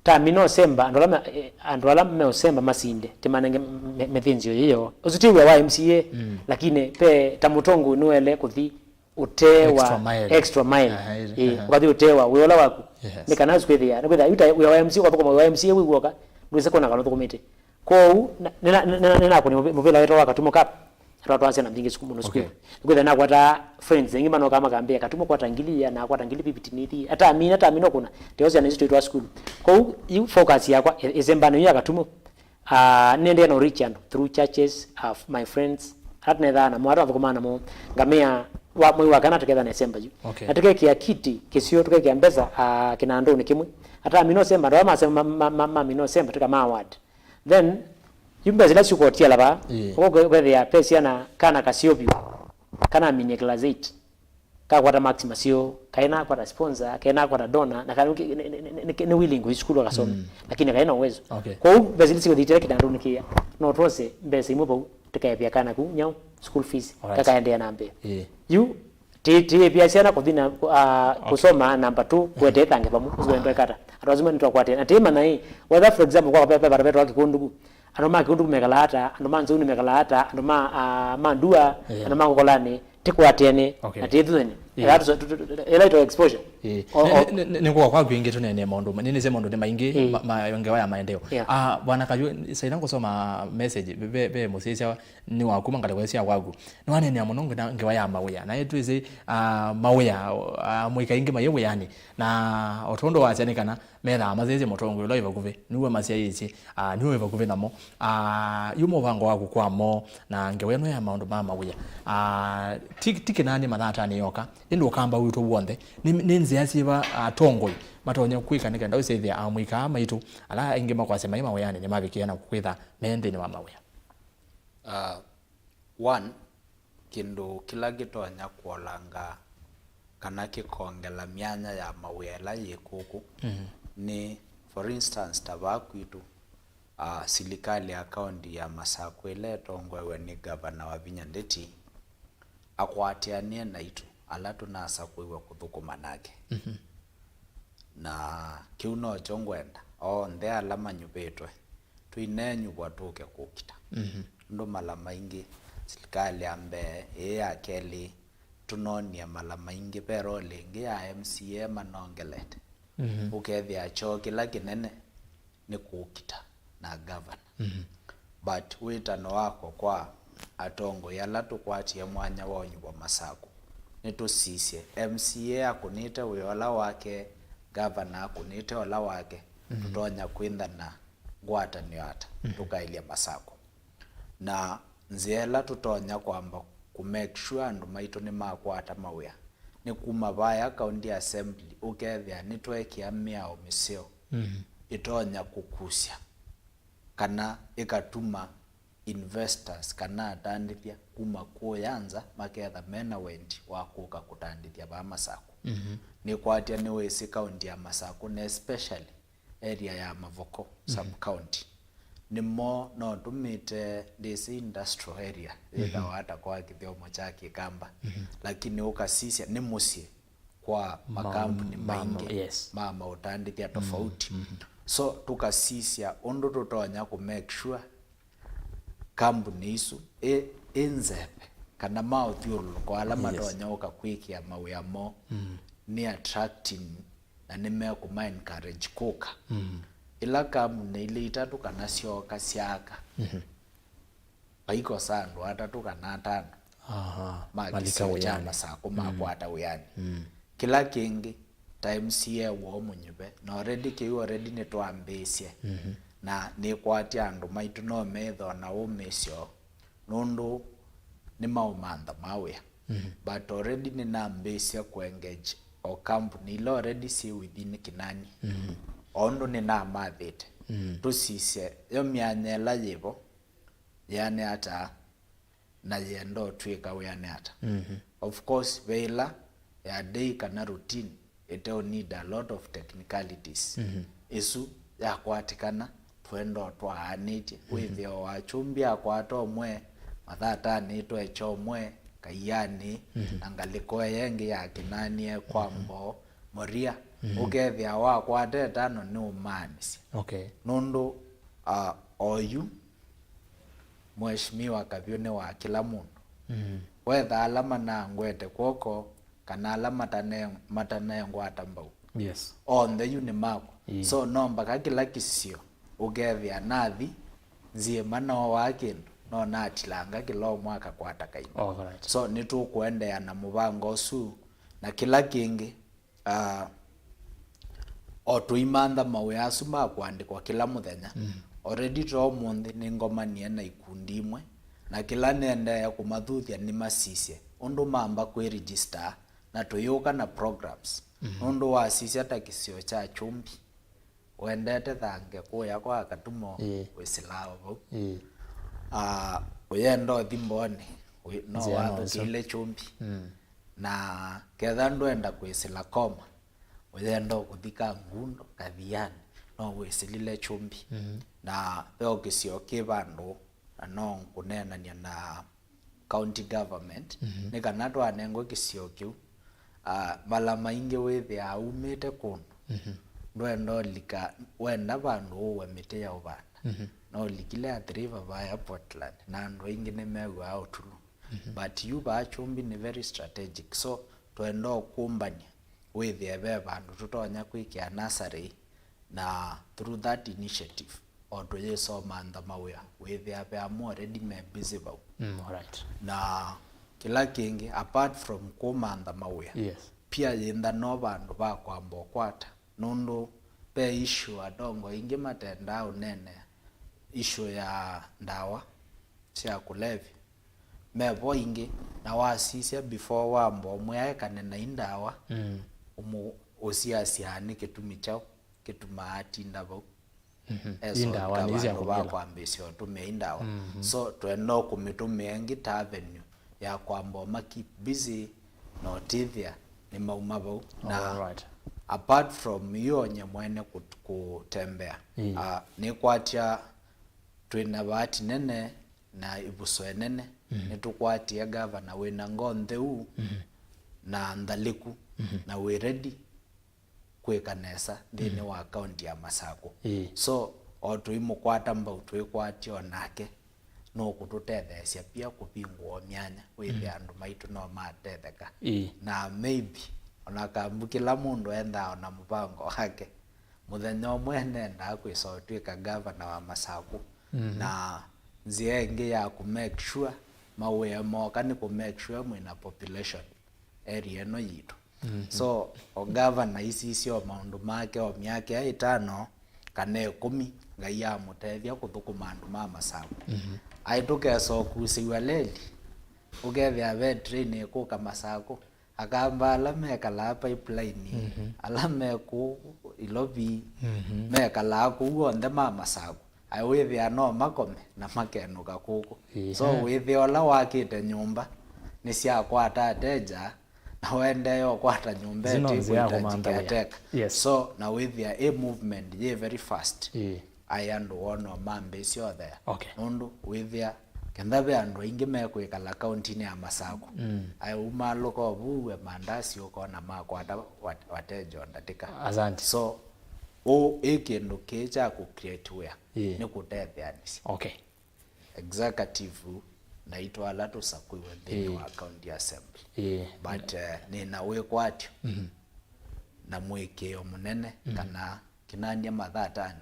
Tamina ũsemba, andũ ala me, eh, andũ ala meũsemba masinde, tĩmanenge me, mĩthĩnzĩo yĩyo. Ũsu ti wĩa wa M C A, mm, lakini pe ta mũtongoi nĩwaĩle kũthi ũtee wa extra mile. Extra mile. Aha, ĩĩ, ĩĩ, aha. Ũkathi ũtee wa wĩa ũla waku. Yes. Nĩ kana ũsu kwĩthĩa, nĩ kwĩthĩa, yu ta wĩa wa M C A, ũkathũkũma wĩa wa M C A wĩ w'oka, ndwĩsĩ kwona kana ũthũkũmĩte. Kwoou, na, nĩ, na, nĩ, nĩ, nĩnakũnie mũvĩ-, mũvĩla wĩtawa Katumũ Cup. Atwatwaa syana mbingĩ sukulu mũno sukulu. Okay. Nĩkwĩthĩa nakwataa friends aingĩ manokaa makambĩa, "Katumũ kwata ngili ĩya, na kwata ngili fifty nĩthi." Atamina, atamina ũkũna. Teo syana isu twĩtwaa sukulu. Kwoou, yu focus yakwa, ĩ-, ĩsembanĩ yu ya Katumũ. Ah, nĩendeea no reach andũ through churches, ah, my friends. Ala tũnethaa namo, ala tũnathũkũmaa namo. Ngamĩa wa mwei wa kana tũketha na ĩsemba yu. Okay. Na tũkekĩa kiti kĩseo, tũkekĩa mbesa, ah, kĩnandũnĩ kĩmwe. Atamina ũsemba, andũ ala masema, ma, ma, ma, mamina ũsemba, tũkama award. Then, yu mbesa ila syũkotiala vaa, ĩĩ, ũko ũkethĩa pe syana kana kaseo vyũ, kana minie class eight. Kakwata marks maseo, kaĩ nakwata sponsor, kaĩ nakwata donor, na kana nĩ, nĩ, nĩ, nĩ, nĩ willing kũthi sukulu akasome, mm, lakini kaĩ na uwezo. Okay. Kwoou, mbesa ila syũthitĩte kĩnandũnĩ kĩya, no twose mbesa imwe vau, tũkaĩvĩa kana kau nyau, school fees, alright, kakaendeea na mbee. Ĩĩ. Yu, ti, tiĩvĩa syana kũthi na, ah, okay, kũsoma namba two, kwete ĩthange vamwe, ũsu wendwa ĩkata. Andũ asu nĩtwakwatĩe. Na tiĩmanya ĩ, whether, for example, kwa ve, ve, ve, ve, twa Kĩkũndũku, andũ ma Kĩkũndũku mekalaa ata, andũ ma Nzũnĩ mekalaa ata, andũ ma, ah, ma Ndua, ĩĩ, andũ ma Ngokolani, tĩkwatĩane, okay, na tĩthuthane. Ĩĩ. Ĩla tũ, tũ, tũ, ĩla ĩtawa exposure. Ĩĩ. O, nĩ, o, nĩ, nĩ, nĩ kũka kwaku ĩngĩ tũneenee maũndũ, ma, nĩnĩsĩ maũndũ nĩ maingĩ, ĩĩ, ma, ma ngewa ya maendeeo. Yeah. Ah, Bwana Kayũ, saina ngũsoma message, ve, ve, ve mũsyaĩĩsya nĩ wakuma ngalĩko sya waku. Nĩwaneenea mũno nginya ngewa ya mawĩa. Na ĩtwĩsĩ, ah, mawĩa, ah, amũika aingĩ mayĩ wĩanĩ. Na o tondũ wasya nĩ kana methaa masyaĩĩsye mũtongoi ũla wĩ vakuvĩ, nĩwe masyaĩĩsye, ah, nĩwe wĩ vakuvĩ namo. Ah, yu mũvango waku kwa mo, na ngewa ĩno ya maũndũ ma mawĩa. Ah, ti, ti kĩnani mathatanĩ yoka, ĩndĩ ũkamba witũ w'onthe. Nĩ, nĩ nzĩa syĩva atongoi matonya kwĩka nĩ kenda ũsyaĩthya amũika aa maitũ, ala aingĩ makwasya maĩ mawĩanĩ, nĩmavikĩe na kwĩtha me nthĩnĩ wa mawĩa? Ah, one, kĩndũ kĩla kĩtonya kũolanga kana kĩkongela myanya ya mawĩa ĩla yĩ kũkũ, mhm, nĩ, for instance, ta vaa kwitũ, ah, silikalĩ ya kaũnti ya Masakũ ĩla ĩtongoew'e nĩ Ngavana Wavinya Ndeti, akwatĩanĩe naitũ ala tũnasakũiwe kũthũkũma nake. Mhm. Na kĩu nokyo ngwenda, onthe ala manyuvĩtwe, tũinenyuvwa tũke kũkita. Mhm. Nũndũ mala maingĩ, silikalĩ ya mbee, ĩĩ ya kelĩ, tũnonie mala maingĩ, ve role ĩngĩ ya M C A manongelete. Mhm. Ũkethĩa kyoo kĩla kĩnene nĩ kũkita na ngavana. Mhm. But wĩtano wakwa kwa atongoi ala tũkwatie mwanya wa ũnyuvwa Masakũ, nĩtũsisye M C A akũnĩte wĩa ũla wake, ngavana akũnĩte ũla wake, mhm, tũtonya kwĩthana ngwatanĩo ata, mhm, tũkaĩlya Masakũ. Na nzĩa ĩla tũtonya kwamba kũ make sure andũ maitũ nĩmakwata mawĩa nĩ kuma vaya County Assembly, ũkethĩa nĩtweekĩa mĩao mĩseo, mhm, ĩtonya kũkusya kana ĩkatuma investors kana atandĩthya kuma kũya nza maketha mena wendi wa kũka kũtandĩthya vaa Masakũ. Mhm. Nĩkwatya nĩwĩsĩ kaunti ya Masakũ, na especially area ya Mavoko, mhm, sub county, nĩmo no tũmĩte ndĩsĩ industrial area, mhm, yĩthawa ata kwa kĩthyomo kya Kĩkamba, mhm, lakini ũkasisya nĩ mũsyĩ kwa ma-, makambuni ma-, maingĩ, yes, ma maũtandĩthya, mhm, tofauti. Mhm. So tũkasisya ũndũ tũtonya kũ make sure kambuni isu ĩ, ĩ nzeve, kana maũthyũlũlũko ala, yes, matonya ũka kwĩkĩa mawĩa moo, mm, nĩ attracting na nĩmekũma encourage kũka. Mm. Ĩla kambuni ilĩ itatũ kana syooka syaaka, mhm, vaikosa andũ atatũ kana atano, aha, ma malika kĩsio kya wĩanĩ. Masakũ, mm, makwata wĩanĩ. Mm. Kĩla kĩngĩ, ta M C A woo mũnyuve, na already kĩu already nĩtwambĩĩsye. Mhm. Na nĩkwatya andũ maitũ no methĩwa na ũmĩsyo, nũndũ nĩmaũmantha ma wĩa. Mhm. But already nĩnambĩĩsye kũ engage o kambuni ila already syĩ within Kinani. Mhm. O ũndũ nĩnamathĩte. Mhm. Tũsisye yo myanya ĩla yĩvo, yĩane ata, na yĩenda ũtw'ĩka wĩane ata. Mhm. Of course, ve ĩla ya day kana routine, ĩte ũ need a lot of technicalities. Mhm. Ĩsu yakwatĩkana, twenda ũtwaanĩtye. Mhm. Wĩthĩo wa kyũmbi akwata ũmwe, mathatanĩtwe kyomwe, Kaiani, na ngalĩko ĩyo ĩngĩ ya Kinanie kwa Mboo, Moria, ũkethĩa wakwata ĩtano nĩ ũmaanisya. Okay. Nũndũ, ah, oyu, Mheshimiwa Kavyũ nĩ wa kĩla mũndũ. Wetha ala manangwete kw'oko, kana ala matane-, matanengwata mbau. Yes. Onthe yu nĩ makwa. Ĩĩ. So, no mbaka kĩla kĩsio ũkethĩa nathi, nziĩma noowaa kĩndũ, no natilanga kĩla ũmwe akakwata kaimba. Alright. So, nĩtũkũendeea na mũvango ũsu, na kĩla kĩngĩ, ah, o tũimantha mawĩa asu ma kũandĩkwa kĩla mũthenya. Already to ũmũnthĩ nĩngomanie na ikundi imwe, na kĩla nĩendee kũmathuthya nĩmasisye ũndũ mamba kwĩ register, na tũyũka na programs. Nũndũ wasisya ta kĩsio kya Kyũmbi, wendete thange kũya kwa Katumo, ĩĩ, wĩsĩlaa o vau. Ĩĩ. Ah, ũyenda ũthi Mbooni, wĩ-, no wathũkĩile Kyũmbi. Na ketha ndwenda kwĩsĩla Koma, ũyenda ũkũthi Kangundo, Kathiani, no wĩsĩlile Kyũmbi. Na ve o kĩsio kĩ vandũ, na no kũneenany'a na county government, nĩ kana twanengwe kĩsio kĩu. Ah, vala maingĩ wĩthĩaa umĩte kũndũ, ndwenda ũlika, wenda vandũ ũue mĩtĩ ya ũvanda. No ũlikile Athi River vaya Portland, na andũ aingĩ nĩmew'aa ũtulu. But yu vaa Kyũmbi nĩ very strategic, so twenda ũkũmbany'a wĩthĩe ve vandũ tũtonya kwĩkĩa nursery, na through that initiative, o tũyĩsomantha mawĩa, wĩthĩa ve amwe already me busy vau. Mm, alright. Na kĩla kĩngĩ, apart from kũmantha mawĩa, yes, pia yĩntha no vandũ va kwamba ũkwata, nũndũ ve issue atongo ingĩ matendaa ũneenea, issue ya ndawa sya kũlevya. Mevo ingĩ, na wasisya before wamba ũmwĩa ekane na i ndawa, mm, ũmũ-, ũsiasyaa nĩ kĩtumi kyaũ kĩtumaa atinda vau. Mhm. Ĩ ndawa nĩ sya kũmĩla. Kwambĩĩsya ũtũmĩa i ndawa. Mhm. So, twenda o kũmĩtũmĩa ĩngĩ ta avenue ya kwamba ũma keep busy na ũtĩthĩa nĩmauma vau. Na, alright, apart from iyo nye mwene kũt-, kũtembea, mm, ah, nĩkwatya twĩ na vaati nene na ĩvuso ĩnene. Mhm. Nĩtũkwatie gavana wĩna ngoo ntheu, mhm, na nthalĩku, mhm, na wĩ ready kwĩka nesa nthĩnĩ, mhm, wa kaunti ya Masakũ. Ĩĩ. So, o tũimũkwata mbau twĩkwatye o nake, nũkũtũtetheesya pia kũvingũa myanya, wĩthĩa, mm, andũ maitũ no matetheka. Ĩĩ. Na maybe, ona kambu kĩla mũndũ endaa ona mũvango wake, mũthenya ũmwe nendaa kwĩsa ũtw'ĩka gavana wa Masakũ. Mhm. Na nzĩa ĩngĩ ya kũ make sure mawĩa moka nĩ kũ make sure mwĩna population area ĩno yitũ. Mhm. So, o gavana isisye o maũndũ make o myaka ĩtano kana ĩkũmi, Ngai amũtethya kũthũkũma andũ ma Masakũ. Mhm. Aĩ tũkesa ũkusĩw'a leli, ũkethĩa ve train ĩkũka Masakũ, Akamba ala mekalaa pipeline, mhm, ala me kũũ Ilovi, mhm, mekalaa kũu onthe ma Masakũ. Aĩ wĩthĩa no makome na makenũka kũkũ. Ĩĩ. So wĩthĩa ũla wakĩte nyũmba nĩsyakwata ateja, na ũendee ũkwata nyũmba ĩno ĩtĩ nzĩa ya kwĩta kũmantha wĩa. Caretaker. Yes. So na wĩthĩa ĩ movement yĩ very fast. Ĩĩ. Aĩ andũ wonwa mambĩĩsya ũthea. Okay. Nũndũ wĩthĩa, kenda ve andũ aingĩ mekwĩkala kauntinĩ ya Masakũ, mm, aĩ umaalũka o vau we mandasi ũkona makwata wat-, wateja o ndatĩka. Asante. So, ũũ ĩ kĩndũ kĩĩ kya kũ create wĩa, ĩĩ, nĩ kũtetheanĩsya. Okay. Executive naitũ ala tũsakuiwe nthĩnĩ, ĩĩ, wa county assembly. Ĩĩ. But, eh, nĩna wĩkwatyo, mhm, na mũĩkĩĩo mũnene, mhm, kana Kinanie Mathatanĩ,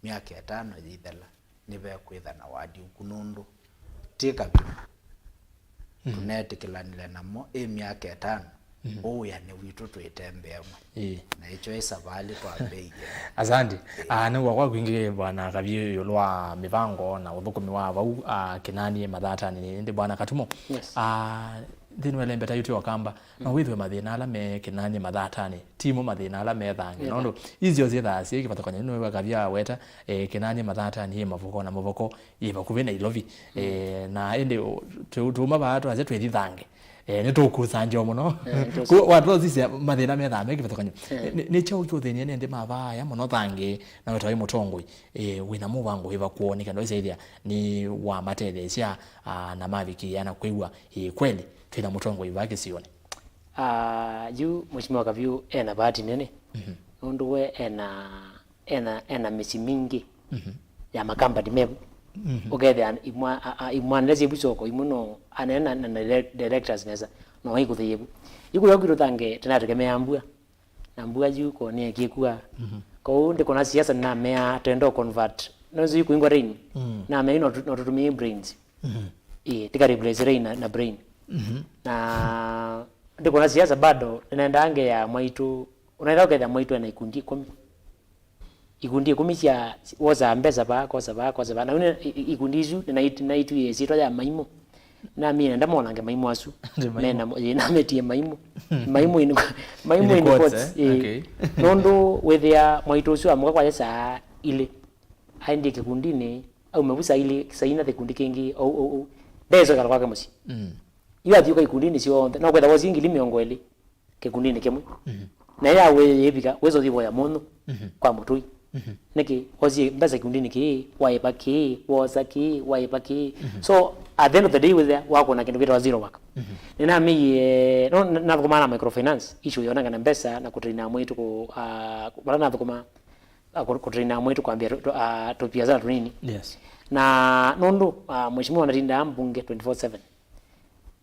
myaka ĩtano yĩithela, nĩvekwĩtha na wadi ũku nũndũ ti Kavyũ, mhm, tũneetĩkĩlanile namo ĩ myaka ĩtano, mhm, ũwĩanĩ witũ twĩte mbee ĩmwe. Ĩĩ. Na ĩkyo ĩ savalĩ twambĩĩie. Asante. Ĩĩ. Ah, nĩ kwa kwingĩ Bwana Kavyũ ĩũlũ wa mĩvango na ũthũkũmi wa vau, ah, Kinanie Mathatanĩ. Ĩndĩ Bwana Katumo, yes, ah, nthĩnĩ wa ĩlembeta yitũ ya Ũkamba, no wĩthĩwe mathĩna ala me Kinanie Mathatanĩ, timo mathĩna ala me thange. Nũndũ isyo syĩthaa syĩ kĩvathũkany'o, nĩwe Kavyũ aweta, eh, Kinanie Mathatanĩ yĩ Mavoko, na Mavoko yĩ vakuvĩ na Ilovi. Eh, na ĩndĩ, tũ-, tũuma vaa twasya twĩthi thange. Eh, nĩtũkusanjwa mũno. Eh, nĩtũkusanjwa. Kũ-, watũsisya mathĩna methaa me kĩvathũkany'o. Eh. Nĩ, nĩ kyaũ kĩũthĩnie nĩ nthĩ mavaya mũno thangi na wĩtawa mũtongoi? Eh, wĩna mũvango wĩva kwoo nĩ kana ũsaĩthĩa nĩ wamatetheesya, ah, na mavikĩĩa na kwĩw'a, eh, kweli twĩna mũtongoi vaa kĩsionĩ? Ah, yu Mheshimiwa Kaviu ena bahati nene. Mhm. Nũndũ we ena, ena, ena mĩsyĩ mingĩ Mhm. ya makambani mevu. Mhm. Ũkethĩa imwa-, a, a, imwana ila syĩ vu soko, imwe no anene na, na, na direct-, directors nesa, no aikũthĩie vu. Yu kũya kwitũ thange, tũnategemea mbua. Na mbua yu ko nĩekie kua. Mhm. Kwoou ndĩkona siasa nĩnamea twenda ũ convert. No yu kũingwa rain. Mm. Namea yu no tũ-, no tũtũmĩe brains. Mhm. Ĩĩ, tika replace rain na, na brain. Mhm. Na ndĩkona siasa bado, nĩnaendaa ngeya mwaitũ, ũnaenda ũkethĩa mwaitũ ena ikundi ikũmi. Ikundi ikũmi sya wosaa mbesa vaa, kosa vaa, kosa vaa. Na yu nĩ, i-, i-, ikundi isu, nĩnait-, nĩnaitwie ĩsyĩtwa ya maimũ. Namie nenda monange maimũ asu. Ati maimũ. Mena mo-, ĩĩ, nametie maimũ. Maimũ in, maimũ in quotes, ĩĩ. Okay. Nũndũ wĩthĩa mwaitũ ũsu amũka kwakya saa ilĩ. Aendie kĩkundinĩ, aume vu saa ilĩ, saa ina kĩkundi kĩngĩ, ou, ou, ou. Ndesokela kwake mũsyĩ. Mm. Yu athiũka ikundinĩ syonthe, no kwĩtha wosie ngili mĩongo ĩlĩ kĩkundinĩ kĩmwe. Mhm. Na ya wĩ yĩvika, wĩsa ũthi voya mũnyũ Mhm. kwa mũtũi. Mhm. Nĩkĩ? Wosie mbesa kĩkundinĩ kĩĩ, waĩva kĩĩ, wosa kĩĩ, waĩva kĩĩ. Mhm. So, at the end of the day, wĩthĩa wakũna kĩndũ kĩtawa zero work. Mhm. Nĩnamĩie, no, na-, nathũkũmaa na microfinance, issue yonangana mbesa na kũtraina mwĩĩtu kũ-, ah, vala nathũkũmaa, ah, kũ-, kũtraina mwĩĩtu kwambia tũ-, tũ-, ah, tũviasala tũnini. Yes. Na nũndũ, ah, mheshimiwa natindaa mbunge twenty-four seven,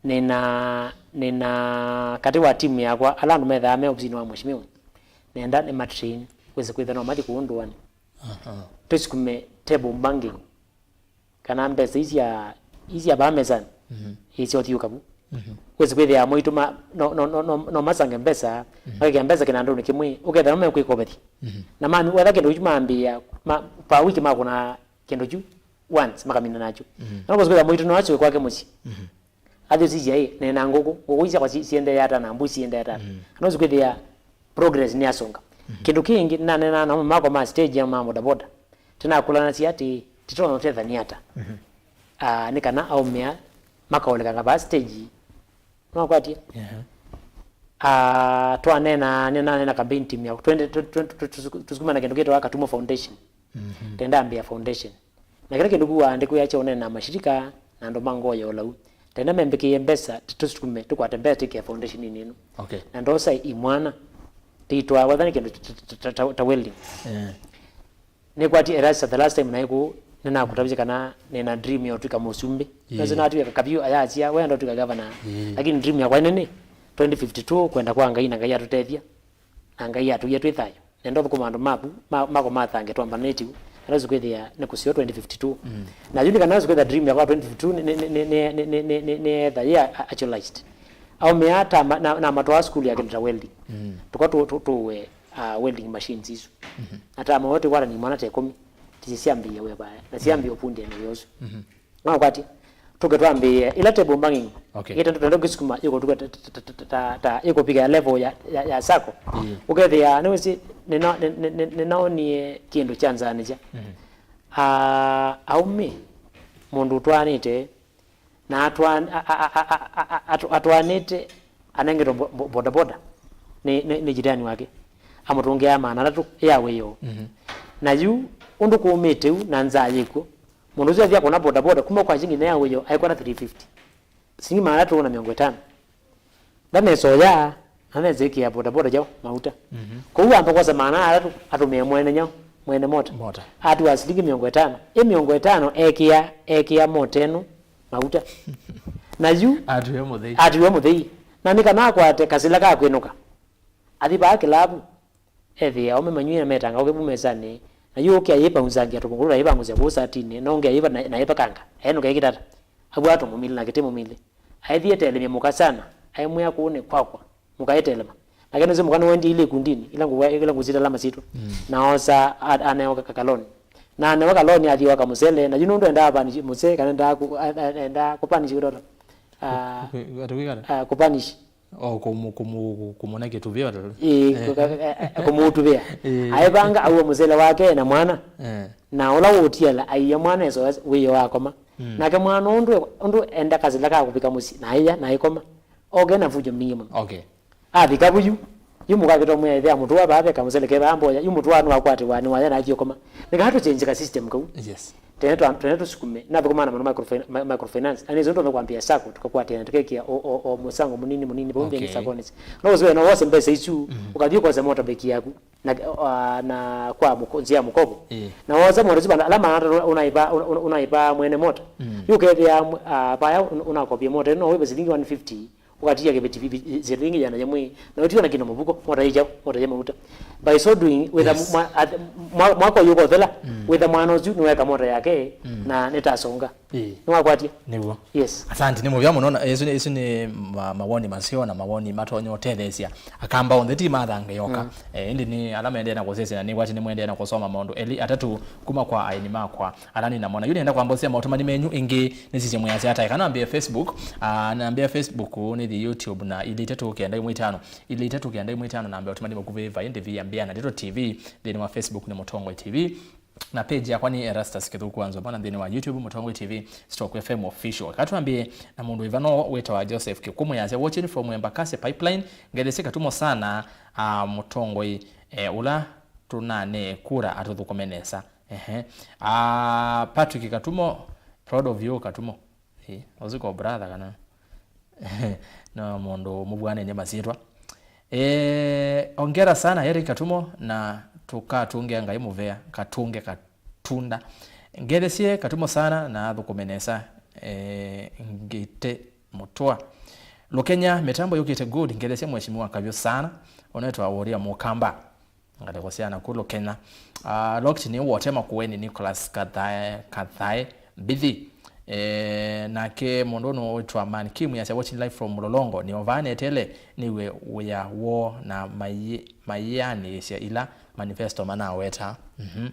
nĩna, nĩna katĩ wa timu yakwa, ala andũ methaa me ovisinĩ wa mheshimiwa, nenda nĩmatrain, wĩse kwĩthĩa no mathi kũũ ndũanĩ. Aha. Tũsukume table banking. Kana mbesa ii sya, ii sya vaa mesanĩ, Mhm. ii sya ũthiũka vu. Mhm. Wĩsĩ kwĩthĩa mwaitũ ma-, no, no, no, no, no masange mbesa, Mhm. makekĩa mbesa kĩnandũnĩ kĩmwe, ũkethĩa no mekwĩkovethya. Mhm. Na mami, wetha kĩndũ kĩu mambĩĩa, ma, per week makũna kĩndũ kĩu once, makamina nakyo. Mhm. Na wĩsĩ kwĩthĩa mwaitũ no asũe kwake mũsyĩ. Mhm. Athi ũsisya, ĩ, nĩna ngũkũ, ngũkũ ii syakwa si-, siendee ata na mbũi siendee ata. Mhm. Na wĩsĩ kwĩthĩa progress nĩyasũnga. Mhm. Kĩndũ kĩngĩ, naneenaa na amwe makwa ma stage ya ma bodaboda. Tũnakũlanasya atĩ, tũtonya ũtethania ata? Mhm. Ah, nĩ kana aũme aa makaũlĩkanga vaa stage. Nĩwakwatie? Aha. Ah, twanena, nĩnaneena campaign team ya, twende, tũ-, tũ-, tũ-, tũ-, tũsukume na kĩndũ kĩtawa Katumo Foundation. Mhm. Tenda ambĩa foundation. Na kĩla kĩndũ kuaa ndĩkwĩa kya ũneena na mashirika na andũ ma ngoo ya ũlau. Tenda membĩkĩĩe mbesa, tũ-, tũsukume, tũkwate mbesa twĩkĩe foundation-inĩ ĩno. Okay. Na ndosa imwana, tĩitwaa watha nĩ kĩndũ ta, ta, ta, ta, ta welding. Eh. Nĩkwatie Erastus the last time naĩ kũu, nĩnakũtavĩsye kana nĩna dream ya ũtw'ĩka mũsumbĩ. Ĩĩ. Nĩsĩ natw'ĩka Kaviu ayasya, we enda ũtw'ĩka gavana. Ĩĩ. Lakini dream yakwa nene, twenty fifty-two, kwenda kwa Ngai na Ngai atũtethya. Na Ngai atũie twĩ thayũ. Nenda ũthũkũma andũ maku, ma-, makwa mathange twambanĩtye. Enda ũsu kwĩthĩa nĩ kũseo twenty fifty-two. Mm. Na yu nĩ kana ũsu kwĩthĩa dream yakwa twenty fifty-two nĩ, nĩ, nĩetha yĩ a-, actualized. Aũme ata ma-, na, na matwaa sukulu ya kĩndũ ta welding. Mm. Tũka tũ-, tũ-, tũwe ah, welding machines isu. Mhm. Na ta mawe tũkwatani mwana ta ĩkũmi, tisi syambĩĩe wĩa vaya, na syambĩĩe ũpundia na wĩa ũsu. Mhm. No kwati, tũke twambĩĩe, ila table banging, okay, ĩta tũtenda kĩsukuma, ĩkũtuka ta, ta, ta, ĩkũvika ya level ya, ya, ya sacco. Ĩĩ. Ũkethĩa, nĩwĩsĩ, nĩna-, nĩ-, nĩ-, nĩ-, nĩnaonie kĩndũ kya nzanĩsya. Mhm. Ah, aũme, mũndũ ũtwaanĩte, na atwa-, a-, a-, atwa-, atwaanĩte anengetwe bo-, bo-, bodaboda nĩ, nĩ, nĩ jirani wake, amũtũngĩa maana atatũ ya wĩoo. Mhm. Na yu ũndũ kũũmĩte u na nzaa yĩkw'o, mũndũ ũsu athi akona bodaboda kuma kwa silingi ĩna ya wĩoo aikona three fifty, silingi maana atatũ na mĩongo ĩtano. Ndanesoya, na nesa ĩkĩa bodaboda yao mauta. Mhm. Kwoou amba kwosa maana atatũ atũmĩe mwene nyao, mwene mota. Mota. Atiwa silingi mĩongo ĩtano. Ĩ mĩongo ĩtano ekĩa, ekĩa mota ĩno mauta. Na yu atiwe mũthei. Atiwe mũthei. Na nĩ kana akwate kasila ka kwĩnũka. Athi vaa kĩlavu. Ethĩa aũme manywie na metangaũke vu mesanĩ. Na yu ũke ayĩvaunzangĩa tũmũkũlũ na ayĩvangũsya kũu satinĩ, na ũngĩ ayĩva na, na ayĩvakanga. Enũka ĩkĩtata. Avwaa tũmũmili na kĩtĩ mũmili. Aĩthie telemya mũka sana, aimwĩa kũũ nĩ kwakwa, mũka aĩtelema. Nake nĩsĩ mũka nĩwendie ilĩ ikundinĩ, ila ngũa, ila ngũsitala masitwa. Mm. Na oosa a-, anewa ka-, kaloni. Na anewa kaloni athi oka mũsele, na yu nũndũ endaa vanish mũsele, kana endaa kũ-, a-, a-, endaa kũpanish kĩdoto. Ah, kũ-, kũ-, ata kwĩkata? Ah, kũpanish. O kũmũ-, kũmũ-, kũmũna kĩtuvĩa. Ĩĩ, eh, kũka-, eh, eh, kũmũtuvĩa. Ĩĩ. Aĩvanga aua mũsele wake na mwana. Eh. Na ũla wũtiala aia mwana eso wĩyo akoma. Mm. Nake mwana ũndũ, ũndũ enda kasila ka kũvika mũsyĩ, na aia, na aikoma. Oke na fujo mingi mũno. Okay. Avika vu yu. Yu mũkavĩtwa mwĩaĩthĩa mũtũa vaa ve kamũsele ke vaa mboya. Yu mũtũa nĩwakwatĩwa nĩ waya na athiũkoma. Nĩ kana tũchenjika system kau. Yes. Tene twa tene tũsukume na thũkũma na mũno microfinance. Ani zondo kwambia sako tukakwatĩana tũkekia o o o mũsango mũnini mũnini vau mbeni sakonis. No usiwe no wose mbesa isu. Ũkathi ũkose motorbike yaku. Na uh, na kwa muko, nzia mukopo. Na woza moto ziba ala maana unaipa unaipa mwene moto. Yu kethia uh, paya unakopia moto no webe silingi one fifty. Ukatia kĩveti silingi yana yamwe na utiwa na kino mubuko mota ija mota ya mauta. By so doing with a mwa- at- mwa- mwako yuko thela with a mwana uzu niweka mota yake na nitasonga. Ĩĩ. Niwakwatia? Nĩw'o. Yes. Asante, nĩ mũvea mũno. Na ĩsu nĩ- ĩsu nĩ ma- mawoni maseo na mawoni matonya ũtetheesya akamba onthe ti mathanga yoka. Eh, ĩndĩ nĩ ala mendee na kũsesya na nĩwati nĩ mwendee na kũsoma maũndũ elĩ atatũ kuma kwa aini makwa. Ala nĩ namona. Yu nĩenda kwamba ũsya maũtũmani menyu ĩngĩ nĩsisye mwĩasya atae. Kana nambĩe Facebook, ah, nambĩa Facebook nĩthi YouTube na ilĩ itatũ kenda imwe itano. Ilĩ itatũ kenda imwe itano nambĩa ũtũmani mũkuvĩ vai ndĩvi ambĩa na Ndĩto T V nthĩnĩ wa Facebook nĩ Mũtongoi T V. Na page yakwa nĩ Erastus Kĩthũku wa Nzoma na nthĩnĩ wa YouTube Mũtongoi T V Stock F M Official. Katwambĩe na mũndũ ĩva no wĩtawa Joseph Kĩkũmũ yasya watching from Embakasi Pipeline. Ngelesye Katumo sana, ah, Mũtongoi, eh, ũla tũnanee kura atũthũkũme nesa. Ehe. Ah, Patrick Katumo, proud of you Katumo. Eh, ũsu ko brother kana? No mũndũ mũvwanenye masyĩtwa. Eh, ongera sana Eric Katumo na tũkatunge Ngai mũvea, katunge katunda. Ngelesye Katumo sana na athũkũme nesa, eh, ngite mũtwa. Lukenya mĩtambo yũkĩte good, ngelesye mheshimiwa Kavyo sana, ũnetwa Woria Mũkamba. Ngalĩko sya nakũlũ Kenya. Ah, Locked nĩ Wote Makueni, Nicholas Kathae, Kathae Mbithi. Eh, nake mũndũ ũno wĩtwa Man Kim yasya watching live from Mlolongo, nĩ ovaa netele nĩw'e wĩa woo na mayi- mayĩanĩsya ila manifesto manaweta. Mhm.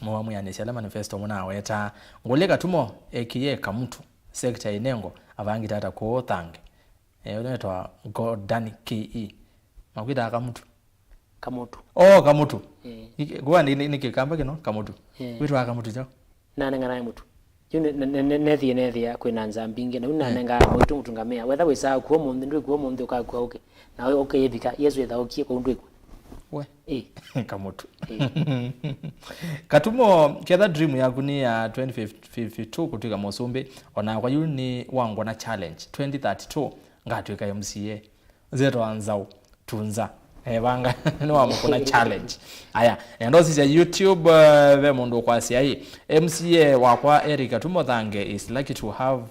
Mwa mwĩanĩsya ila manifesto mũnaweta. Ngũlye Katumo, A K A Kamutu, sector Inengo, avangĩte ata kũũ Thange? Eh, ũnetwa Gordon K E. Makwĩtaa Kamutu. Kamutu. Oh, Kamutu. Eh. Nĩ- kwa nĩ- nĩ- nĩ Kĩkamba kĩno, Kamutu. Eh. Wĩtwa Kamutu chao. Nanenganae mũtu. Yu ne- ne- ne- nethie nethia kwĩna nza mbingĩ na yu nanengaa mũitũ mũtu ngamĩa. Wetha wĩsaa kuo mũnthĩ ndwĩkuo mũnthĩ ũkakua ũke. Na we ũkeyĩvika Yesu etha ũkie kwa ndwĩkwa. We. Eh. Kamutu. Eh. Katumo, ketha dream yaku nĩ ya twenty fifty-two kũtwĩka mũsumbĩ, onakwa yu nĩ wangwa na challenge twenty thirty-two ngatwĩka M C A. Zetwa Nzau Tunza. Eh, vanga nĩ wa mũkũna challenge. Aya, nenda ũsisya YouTube, eh, ve mũndũ ũkwasya ĩ, M C A wakwa Eric Katumo Thange is lucky to have,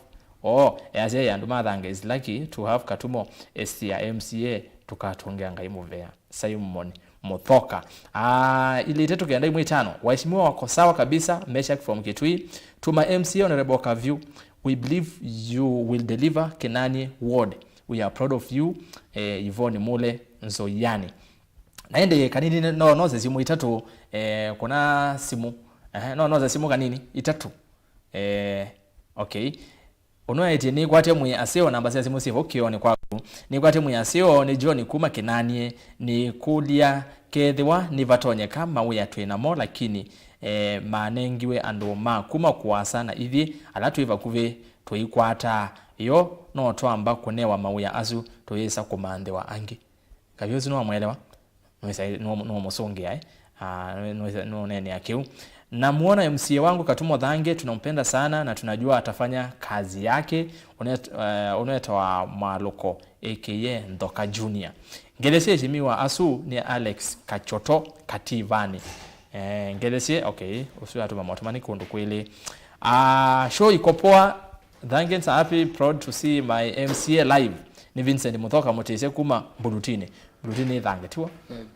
oh, easya ĩ andũ ma Thange is lucky to have Katumo as their M C A, tũkatũngĩa Ngai mũvea. Simon Muthoka. Ah, ilĩ itatũ kenda imwe itano. Waheshimiwa wako sawa kabisa. Meshack from Kitui. To my M C A Honorable Kavyu, we believe you will deliver Kinani Ward. We are proud of you. Eh, Yvonne Mule Nzoiani. Na ĩndĩ kanini no nose simu itatũ, eh, kuna simu. Eh, no nose simu kanini itatũ. Eh, okay. Ũnũaĩtye nĩkwate mwĩ aseo, namba sya simũ syĩ vau kĩoonĩ kwaku. Nĩkwate mwĩ aseo, nĩ John kuma Kĩnanie. Nĩkũlya kethĩwa nĩvatonyeka mawĩa twĩ namo, lakini, eh, manengiwe andũ ma kuma kũasa na ithyĩ ala twĩ vakuvĩ tũikwata. Yo no twamba kũnewa mawĩa asu tũyĩsa kũmanthĩwa angĩ. Kavyo ũsu nĩwamwelewa? Nĩwĩsa-, nĩwa-, nĩwamũsũngĩa, eh? Ah, nĩwĩsa-, nĩwĩsa-, nĩwoneenea kĩu. Namuona M C A wangu Katumo Thange, tunampenda sana na tunajua atafanya kazi yake. Unet-, eh, unaitwa Mwaluko, A K A Nthoka Junior. Ngelesye ĩshimiwa asu nĩ Alex Kachoto Kativani. Eh, ngelesye, okay, ũsu atũma motũmani kũndũ kwĩlĩ. Ah, show iko poa. Thank you, sir. Happy, proud to see my M C A live. Ni Vincent Muthoka Mutise kuma Mbulutinĩ. Mbulutinĩ Thange, tiwa? Mm.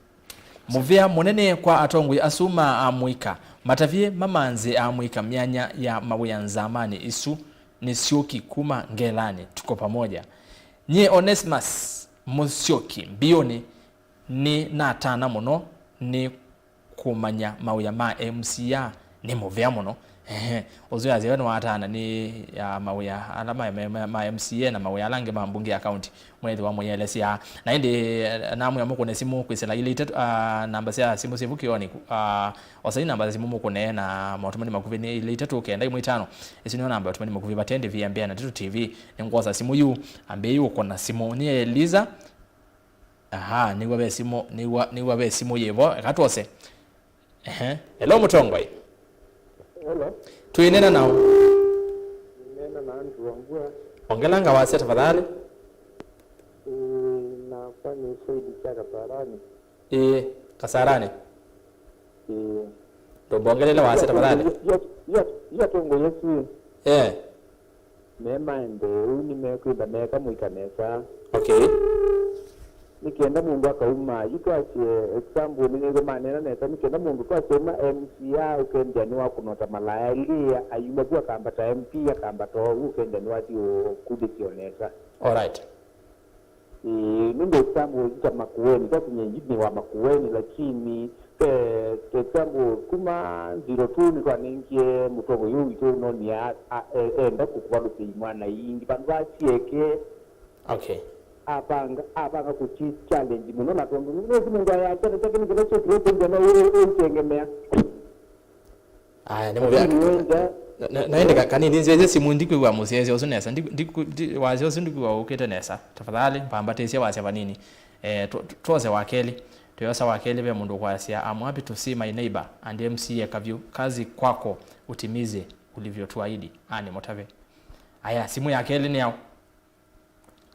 Mũvea mũnene kwa atongoi asu ma amũika. Matavye mamanze amũika myanya ya mawĩa nzamanĩ isu. Nĩ Syoki kuma Ngelani. Tuko pamoja. Nyie Onesmus Musyoki, mbionĩ nĩ natana mũno nĩ kũmanya mawĩa ma M C A nĩ mũvea mũno. Ehe, ũsu yasya we nĩwatana nĩ ya mawĩa ala ma, ma, ma, ma M C A na mawĩa ala angĩ ma mbunge ya county, mwethĩwa mũyelesya. Na ĩndĩ, eh, namwĩa mũkũne simũ kwĩsĩla ilĩ itatũ, ah, namba sya simũ syĩ vu kĩonĩ, ah, osai namba sya simũ mũkũne na maũtũmani makuvĩ nĩ ilĩ itatũ kenda ĩmwe itano. Ĩsu nĩyo namba ya ũtũmani makuvĩ vate ndĩ V M B na Ndeto T V. Nĩngwosa simũ yu, ambĩĩi ũkũna simũ. Nĩ Eliza. Aha, nĩw'a ve simũ, nĩw'a, nĩw'a ve simũ yĩvo, eka twose. Ehe. Hello, mũtongoi. Hello. Twĩnena nao. Nena na Andrew Wambua. Ongelanga wasya tafadhali. Ĩĩ, nakwa nĩ Saidi kya Kasarani. Ĩĩ, Kasarani. Ĩĩ. Ndũmbongelele wasya tafadhali. Yatongoi asu. Eh. Me maendeeu nĩmekwĩtha meeka mũika nesa. Okay. Nĩ kenda mũndũ akauma, yu twasye example, nĩnĩw'e maneena nesa, nĩ kenda mũndũ twasyauma M C A ũkethĩa nĩwakũnota malaya elĩ, ayuma vu akambata M P, akambata oou, ũkethĩa nĩwathi ũkundĩkĩo nesa. Alright. Ĩĩ, nũndũ example ĩsu ta Makueni, twakinyie nginya wa Makueni, lakini, eh, example, kuma zero two nĩtwanengie mũtongoi ũyũ witũ ũnonie a, a, e, enda kũkũvalũkya imwana iingĩ. Vandũ vasieke. Okay. Apanga, apanga kũti challenge mũno, na tondũ nĩsi mũndũ aya kyana kyake nĩ kĩla kyekĩlĩte nthĩna ũtengemea. Aya, nĩ mũvea. Lakini wenda na, na, na ĩndĩ ka-, kanini, nzĩe simũ ndikwĩw'a mũsyaĩĩsya ũsu nesa. Ndi, ndi, ndi, wasya ũsu ndikwĩw'a ũkĩte nesa. Tafadhali, mpambatĩsye wasya vanini. Eh, tw-, tw-, twose wa kelĩ. Twĩosa wa kelĩ, ve mũndũ ũkwasya, "I'm happy to see my neighbor and M C A Kavyũ. Kazi kwako, utimize ulivyotuahidi." Anne Mũtave. Aya, simũ ya kelĩ nĩ yaũ?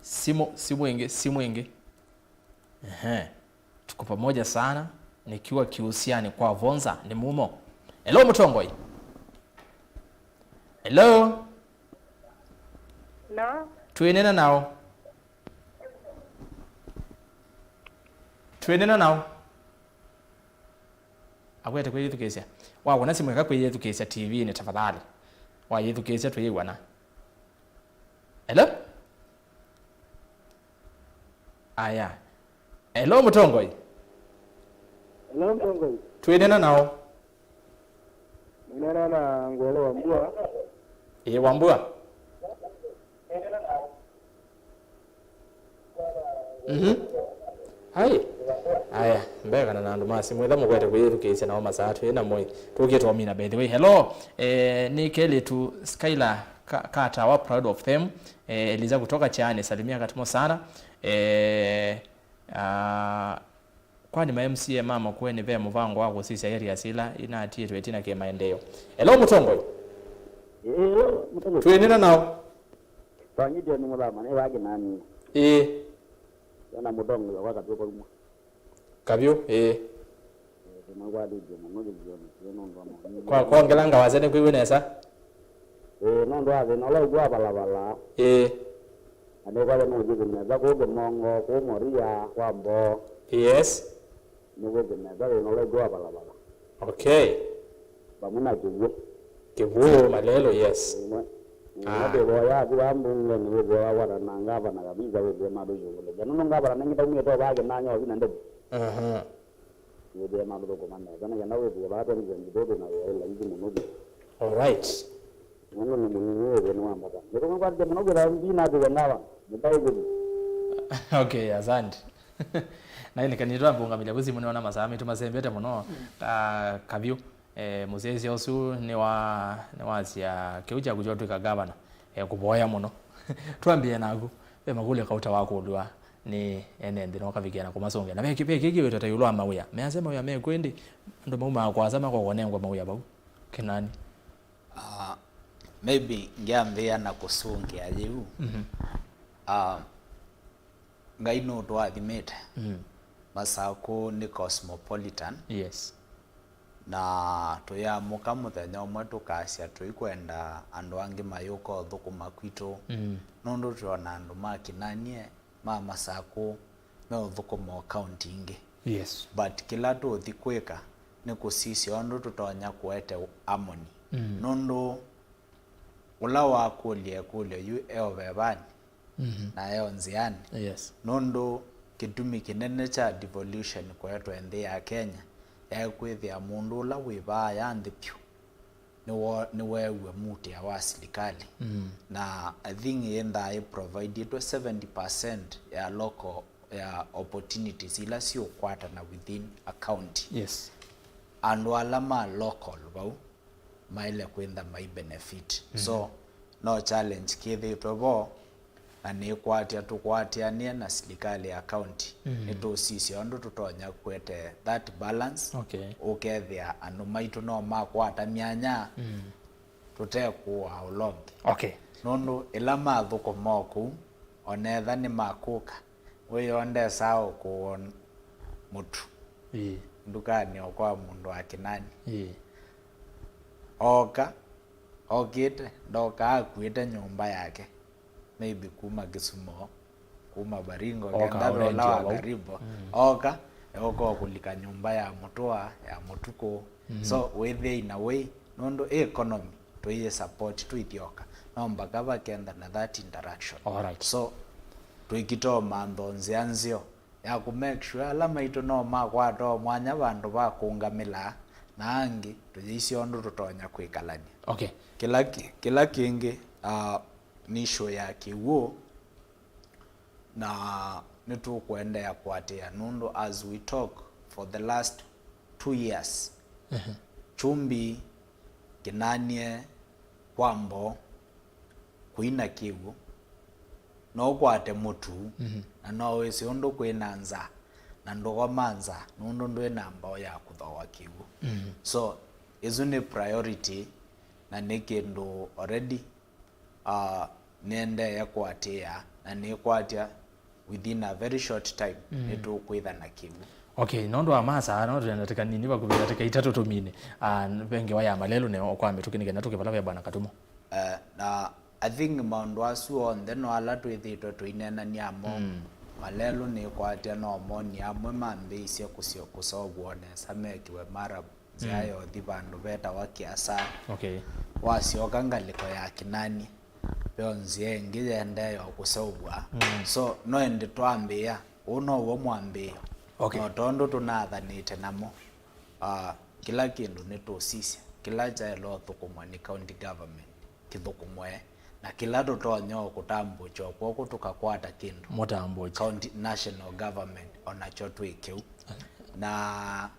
Simũ, simũ ĩngĩ, simũ ĩngĩ. Ehe. Tuko pamoja sana. Nikiwa Kiusiani kwa Vonza, ni mumo. Hello, mũtongoi. Hello. No. Twĩnena nao. Twĩnena nao. Akwete kwĩyĩthukĩĩsya. Wawona simũ eka kwĩyĩthukĩĩsya T V-inĩ, tafadhali. Wayĩthukĩĩsya twĩyĩw'ana. Hello? Aya. Hello, mũtongoi. Hello, mũtongoi. Twĩnena nao. Nĩnena na Ngolo Wambua. Ĩĩ, Wambua. Mhm. Ai. Aya, mbekana na andũ ma simũ, ĩla mũkwete kwĩyĩthukĩĩsya nao masaa twĩ na mũĩ. Tũkie twamina, by the way. Hello, eh, nĩ kelĩtu Skylar Ka-, Carter, wa proud of them. Eh, Eliza kutoka Chaani, salimia Katimo sana. Eh, ah, Kwani ma M C A ma Makueni ve mũvango wa kũsisya areas ila inatiĩtwe ĩtina kĩ maendeeo? Hello, mũtongoi. Hello, mũtongoi. Twĩnena nao. Twa Gideon Mũthama, nĩ wake nani? Ĩĩ. Wena mũtongoi wa Kavyũ kwa umwe. Kavyũ, ĩĩ. Ĩĩ, nĩmakwatĩtye mũno kĩsionĩ kĩĩ nũndũ wa maũndũ. Kwa, kwa ngela ngawasya nĩkwĩw'e nesa? Ĩĩ, nũndũ wa thĩna ũla ũkw'a valavala. Ĩĩ. Na nĩkwatya nũthi kũmesa kũu Kĩmongo, kũu Moria, kwa Mboo. Yes. Nĩwĩthĩ nesa thĩna ũla ũkw'a valavala. Okay. Vamwe na kĩw'ũ. Kĩw'ũ, malelo, yes. Ĩmwe. Ah. Ĩmwe ndĩvoya athi wa mbunge nĩwĩthĩwa wakwatana na ngavana kabisa wĩthĩe matũshughulikia. Nũndũ ngavana nengĩ taumĩte ovaa kĩnanya othi na ndevu. Aha. Wĩthĩe matũthũkũma nesa, nĩ kenda wĩthĩe vaa twenty twenty-two twĩ na wĩa wĩ laisi mũno vyũ. Alright. Nũndũ nĩ mũnini wĩ thĩnĩ wa mbata. Nĩtũmĩkwatĩte mũno kwĩthĩwa ndinatĩwe ngavana. Nĩtaĩkĩthĩ. Okay, asante. Na ĩnĩ kanitũ ambũngamĩlya vu simũ nĩona masaa maitũ masembete mũno. Ah, Kavyũ. Eh, mũsyaĩĩsya ũsu nĩ wa, nĩwasya kĩu kyaku kyotw'ĩka gavana, eh, kũvoya mũno. Twambĩe naku, ve makũlyo kauta wakũlw'a nĩ ene nthĩ na ũkavikĩa na kũmasũngĩa. Na ve kĩ-, ve kĩĩ kĩwĩtwe ta ĩũlũ wa mawĩa? Measya mawĩa mekw'o ĩndĩ andũ maumaa kũasa makokũnengwa mawĩa vau Kenani. Ah, maybe ngyambĩĩa na kũsũngĩa yĩu. Mhm. Ah, Ngai nũtũathimĩte. Mm. Masakũ nĩ cosmopolitan. Yes. Na tũyamũka mũthenya ũmwe tũkasya tũikwenda andũ angĩ mayũka ũthũkũma kwitũ. Mm. Nũndũ twĩona andũ ma Kinanie, ma Masakũ, meũthũkũma o kaunti ingĩ. Yes. But kĩla tũũthi kwĩka nĩ kũsisya ũndũ tũtonya kũete harmony. Mm. Nũndũ ũla wakũlya ĩkũlyo yu e ũvevanĩ, mhm, na e o nzĩanĩ. Yes. Nũndũ kĩtumi kĩnene kya devolution kũetwe nthĩ ya Kenya yaĩ kwĩthĩa mũndũ ũla wĩ vaa ya nthĩ vyũ nĩwo-, nĩweew'e mutia wa silikalĩ. Mm. Na I think yĩnthaa ĩ providĩtwe seventy percent ya local, ya opportunities ila siũkwatana within a county. Yes. Andũ ala ma local vau maĩle kwĩntha mai benefit. Mhm. So, no challenge kĩthĩtwe vo, na nĩkwatya tũkwatĩanĩe na silikalĩ ya county. Mhm. Nĩtũsisya ũndũ tũtonya kũete that balance. Okay. Ũkethĩa andũ maitũ no makwata myanya, mm, tũtekũaa ũlonge. Okay. Nũndũ ĩla mathũkũma o kũu, onetha nĩmakũka, wĩoo ndesaa ũkũwa mũtu, ĩĩ, ndukanĩ o kwa mũndũ wa Kinani. Ĩĩ. Ooka, okĩte, ndoka akuĩte nyũmba yake, maybe kuma Kisumu, kuma Baringo, ooka kenda ũla wa karibu. Mm. Ooka, ooka kũlika nyũmba ya mũtũa, ya mũtukũ. Mm. So, wĩthĩa in a way, nũndũ economy, tũiĩ support twĩthyoka. No mpaka vakenda na that interaction. All right. So, twĩkĩte o mantho nzĩa nzeo ya kũ make sure ala maitũ no makwata o mwanya vandũ va kũngamĩla, na angĩ tũyĩisye ũndũ tũtonya kwĩkalany'a. Okay. Kĩla kĩ-, kĩla kĩngĩ, ah, nĩ issue ya kĩw'ũ, na nĩtũkũendeea kũatĩĩa nũndũ as we talk for the last two years, mhm, Kyumbi, Kinanie, Kwambo, kũina kĩw'ũ, no ũkwate mũtu, mhm, na no wĩsĩ ũndũ kwĩna nza, na ndũkoma nza, nũndũ ndwĩ na mbao ya kũthooa kĩw'ũ. Mhm. So, ĩsu nĩ priority, na nĩ kĩndũ already, uh, nĩendee kũatĩĩa, na nĩkwatya within a very short time, mm, nĩtũkwĩtha na kĩw'ũ. Okay, nũndũ wa masaa, no tũenda tĩka nini vakuvĩ ndatĩka itatũ tũmine. Ah, ve ngewa ya Malelũ nĩyo kwa mĩtũkĩ nĩ kenda tũke vala ve Bwana Katumo. Eh, na I think maũndũ asu onthe no ala twĩthĩtwe tũineenany'a mo. Mm. Malelũ nĩkwatya no moni amwe mambĩĩisye kũsyo-, kũseũvw'a o nesa mekĩwe marabu. Nzĩa, mm, ya ũthi vandũ vetawa Kĩasa. Okay. Wasyoka ngalĩko ya Kinani, ve o nzĩa ĩngĩ yĩendee o kũseũvw'a. Mm. So, no ĩndĩ twambĩĩa, ũu now'o mwambĩĩo. Okay. No tondũ tũnathanĩte namo, ah, kĩla kĩndũ nĩtũsisya, kĩla kyaĩle ũthũkũmwa nĩ county government, kĩthũkũmwe, na kĩla tũtonya o kũtambũkya o kw'oko tũkakwata kĩndũ, mũtambũkye, county, national government, onakyo twĩ kĩu. Na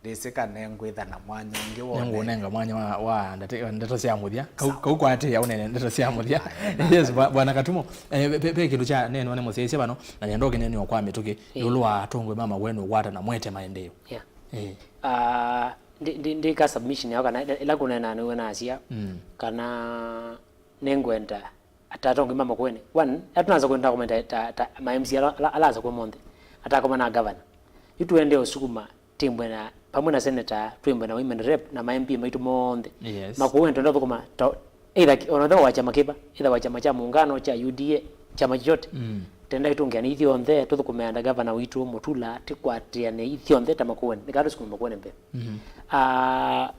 ndĩsĩ kana nĩngwĩtha na mwanya ũngĩ wa ũnene. Nĩngũnenga mwanya wa, wa ndate-, ndeto sya mũthya. Kau, sawa, kau kwatĩĩa ũnene ndeto sya mũthya. Aya, yes, bwa-, Bwana Katumo, eh, ve, ve, ve kĩndũ kya neenwa nĩ mũsyaĩĩsya vano, na nĩenda ũkĩneenea kwa mĩtũkĩ, ĩĩ, ĩũlũ wa atongoi ma mawene ũkwata na mwete maendeeo. Yeah. Ĩĩ. Ah, ndi, ndi, ndika submission yao kana ĩla, ĩla kũneena nĩwe nasya, mm, kana nĩngwenda ata atongoi ma Makueni. One, ĩla tũnasa kwenda kũmenta ta, ta ma M C A ala, ala, ala asakũe monthe. Atakoma na governor. Yu tũendee ũsukuma, tĩmbwe na, pamwe na senator, twĩmbwe na women rep na ma M P maitũ monthe. Yes. Makueni twenda ũthũkũma, ta, either ki-, ona ũthĩwa wa kyama kĩva, either wa kyama kya mũungano, kya U D A, kyama chochote. Mm. Tenda itũngĩane ithyonthe, tũthũkũme under governor witũ, Mutula, tĩkwatĩane ithyonthe ta Makueni. Nĩ kana tũsukume Makueni mbee. Mhm. Ah,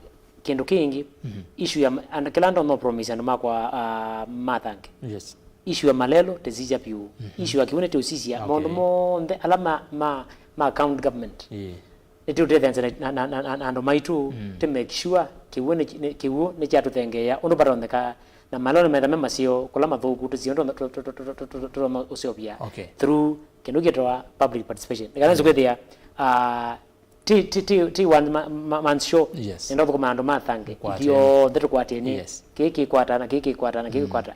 kĩndũ kĩngĩ, mhm, issue ya ma-, and kĩla ndonya promise andũ makwa, ah, mathange. Yes. Issue ya Malelũ tĩsisya vyũ. Mhm. Issue ya kĩw'ũ nĩtĩũsisya. Okay. Maũndũ monthe ala ma, ma, ma county government. Ĩĩ. Nĩtĩũtetheanĩsya na, na, na, na, na andũ maitũ, mm, tĩ make sure kĩw'ũ nĩ, nĩ, kĩw'ũ nĩkyatũthengeea ũndũ vatonyeka, na malelũ metha me maseo kũla mathũku, tũsio tũtonya ũseũvya. Okay. Through kĩndũ kĩtawa public participation. Nĩ kana, mm, kwĩthĩa, ah, ti, ti, ti, ti one ma-, ma-, man's show. Yes. Nenda ũthũkũma andũ mathange. Kwatene. Ithyonthe tũkwatene. Yes. Kĩĩ kĩkwatana, kĩĩ kĩkwatana, kĩĩ, mm, kĩkwata.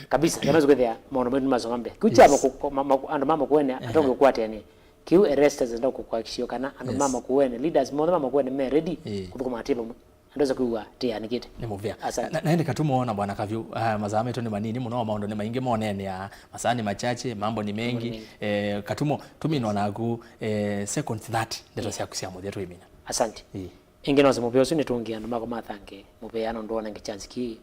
Kabisa, kana kwĩthĩa maũndũ maitũ nĩmasonga mbee. Kĩu kya, ehe, maku-, ma-, ma-, andũ ma Makueni, ehe, atongoi kwatene. Kĩu arresters nenda kũkwakisio kana andũ ma, yes, Makueni, leaders monthe ma Makueni me ready, ĩĩ, kũthũkũma atĩ vamwe. Andũ esa kwĩw'a tĩanĩkĩte. Nĩ mũvea. Asante. Na, na ĩndĩ Katumo na Bwana Kavyu, ah, masaa maitũ nĩ manini mũno, maũndũ nĩ maingĩ moneenea, masaa nĩ machache, mambo ni mengi. Mambo ni mengi. Eh, Katumo, tũmina, yes, naku, eh, seconds thirty, ndeto, yeah, syaku sya mũthya twĩmina. Asante. Ĩĩ. Ĩngĩ nose mũvea ũsu nĩtũngĩe andũ makwa mathange mũvea nũndũ wonenge chance kĩĩ.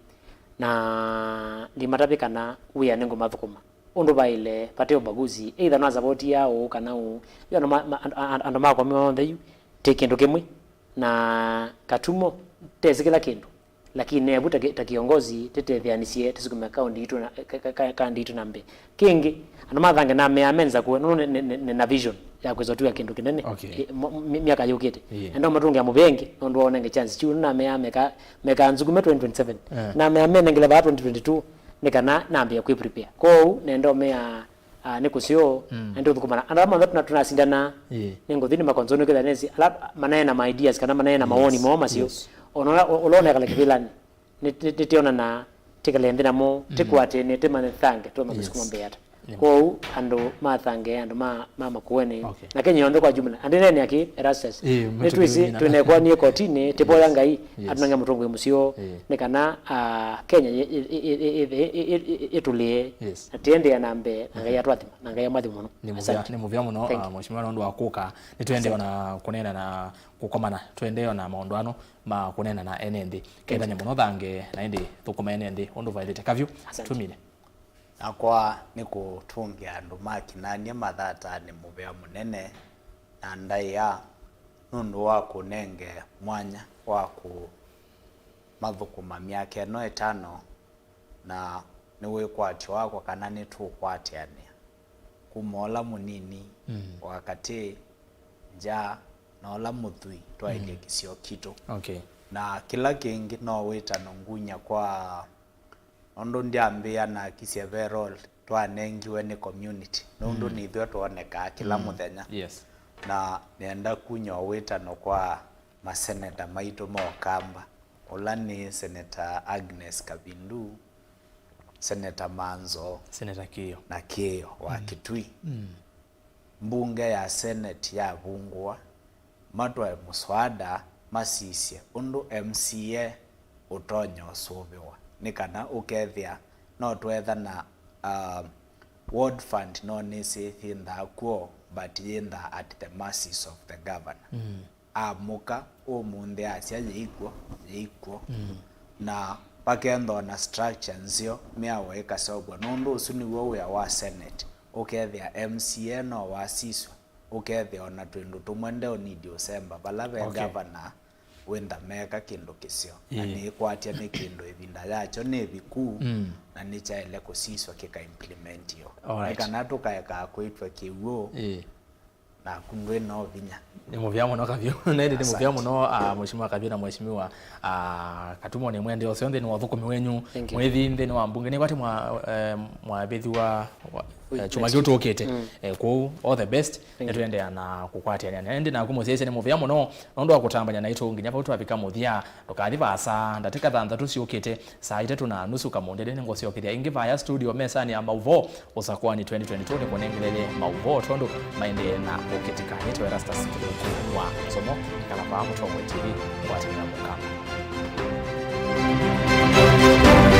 Na ndimatavye kana wĩa nĩngũmathũkũma ũndũ vaĩle, vate ũbaguzi, either no asavotia ũũ kana ũũ. Yu andũ ma, ma, and-, and-, andũ makwa monthe yu, tĩ kĩndũ kĩmwe, na Katumo, tesi kĩla kĩndũ, lakini nevu ta ki-, ta kĩongozi, tĩtetheanĩsye, tĩsukume kaunti itũ na, ka, ka, ka, kaunti itũ na mbee. Kĩngĩ, andũ mathange na mea menza kuwe, nũndũ nĩ, nĩ, nĩ, nĩ na vision. ya kwĩsa ũtw'ĩka kĩndũ kĩnene. Okay. Ĩ, mo- mi- myaka yũkĩte. Yeah. Enda ũmatũngĩa mũvea ĩngĩ, nũndũ waonenge chance. Kyu namea meka, meka nzukume twenty twenty-seven. Yeah. Namea menengele vaa twenty twenty-two, nĩ kana nambĩe kwĩ prepare. Kwoou nenda ũmea, ah, nĩ kũseo, mm, na nĩtũthũkũmana. Andũ ala monthe tũna- tũnasindana, yeah, nĩ ngũthi nĩ makonzoni kwĩtha nesi, ala manaena ma ideas kana manaena mawoni, yes, moo maseo. Yes. Ona ũla- ũla ũnekala kĩvĩlanĩ. Nĩ- nĩ- nĩtĩonana, tĩkale nthĩ namo, mm, tĩkwatene, tĩmanye thange, tũmanye, yes, kũsukuma mbee ata. Nĩ kwoou andũ ma thange, andũ ma, ma Makueni, okay, na Kenya yonthe kwa jumla. Andĩ nene aki Erastus. Ĩĩ, nĩtwĩsĩ twĩnekwanie kotinĩ, tĩvoya, yes, Ngai, yes, atũnange mũtũngũi mũseo, ĩĩ, nĩ kana, ah, Kenya ĩ- ĩ- ĩ- ĩ- ĩ- ĩ- ĩ- ĩ- ĩtũlĩe, yes, na tĩendeea na mbee, na Ngai atwathima, na Ngai amwathima mũno. Nĩ mũvea, asante, nĩ mũvea mũno, thank you, ah, Mheshimiwa, nũndũ wa kũka. Nĩtwende, asante, ona kũneena na kũkomana, twendee ona maũndũ ano ma kũneena na ene nthĩ. Kethany'a mũno thange na ĩndĩ thũkũma ene nthĩ ũndũ vaĩlĩte. Kavyũ, asante, tumine. Nakwa nĩ kũtũngĩa andũ ma Kinanie mathatanĩ mũvea mũnene na ndaĩa nũndũ wa kũnenge mwanya wa kũmathũkũma myaka ĩno ĩtano, na nĩ wĩkwatyo wakwa kana nĩtũkwatĩanĩa kuma ũla mũnini, mm, wa katĩ, nja, na ũla mũthwii twaĩlye, mm, kĩsio kitũ. Okay. Na kĩla kĩngĩ no wĩtano ngunya kwa, nũndũ ndyambĩĩa nakisye ve role twanengiwe nĩ community, nũndũ, mm, nĩthywe twonekaa kĩla, mm, mũthenya. Yes. Na nĩenda kunya wĩtano kwa maseneta maitũ ma Ũkamba, ũla nĩ Senator Agnes Kavindu, Senator Manzo, Senator Kĩĩo, na Kĩĩo wa, mm, Kitui. Mm. Mbunge ya Senate yavungũa, matwae mũswada masisye ũndũ M C A ũtonya ũsũvĩwa, nĩ kana ũkethĩa no twetha na, uh, ward fund no nĩsĩ yĩnthaa kw'o, but yĩnthaa at the mercies of the governor. Mm. Amũka ũmũnthĩ asya yĩikw'o, yĩikw'o. Mm. Na vakethwa na structure nzeo, mĩao ĩkaseũvw'a, nũndũ ũsu nĩw'o wĩa wa Senate. Ũkethĩa M C A no wasisw'a, ũkethĩa ona twĩndũ tũmwe ndeũnidi ũsemba vala ve, okay, governor wĩntha meka kĩndũ kĩseo. Na, ĩĩ, nĩĩkwatya nĩ kĩndũ ĩvinda yakyo nĩ ĩviku, mm, na nĩkyaĩle kũsisw'a kĩka implementiwa. Alright. Nĩ kana tũkaekaa kwĩtw'a kĩw'ũ, ĩĩ, naku ndwĩ no vinya. Nĩ mũvea mũno Kavyũ. Na ĩndĩ nĩ mũvea, asante, mũno, ah, Mheshimiwa Kavyũ na Mheshimiwa, ah, Katumo. Nĩ mwendee ũseo nthĩnĩ wa ũthũkũmi wenyu, thank you, mwĩthi nthĩnĩ wa mbunge. Nĩkwatĩ mwa, eh, mwavĩthiwa wa, eh, kyumwa kĩu tũkĩte. Mm. Eh, kwoou, all the best. Thank you. Nĩtũendeea na kũkwatĩanĩa. Na ĩndĩ naku mũsyaĩĩsya nĩ mũvea mũno nũndũ wa kũtambany'a naitũ nginya vau twavika mũthya. Ndũkathi vaasa, ndatĩka thanthatũ syũkĩte, saa itatũ na nusu kamũndĩnĩ, nĩngũsyokethya ĩngĩ vaya studio mesanĩ ya maũvoo ũsakuani twenty twenty-two, nĩkũnengeleele maũvoo tondũ maendee na kũkĩtĩka. Nĩtawa Erastus Kĩthũku wa Nzomo, ĩkala vaa Mũtongoi T V, ngwatanĩo na Mũkamba.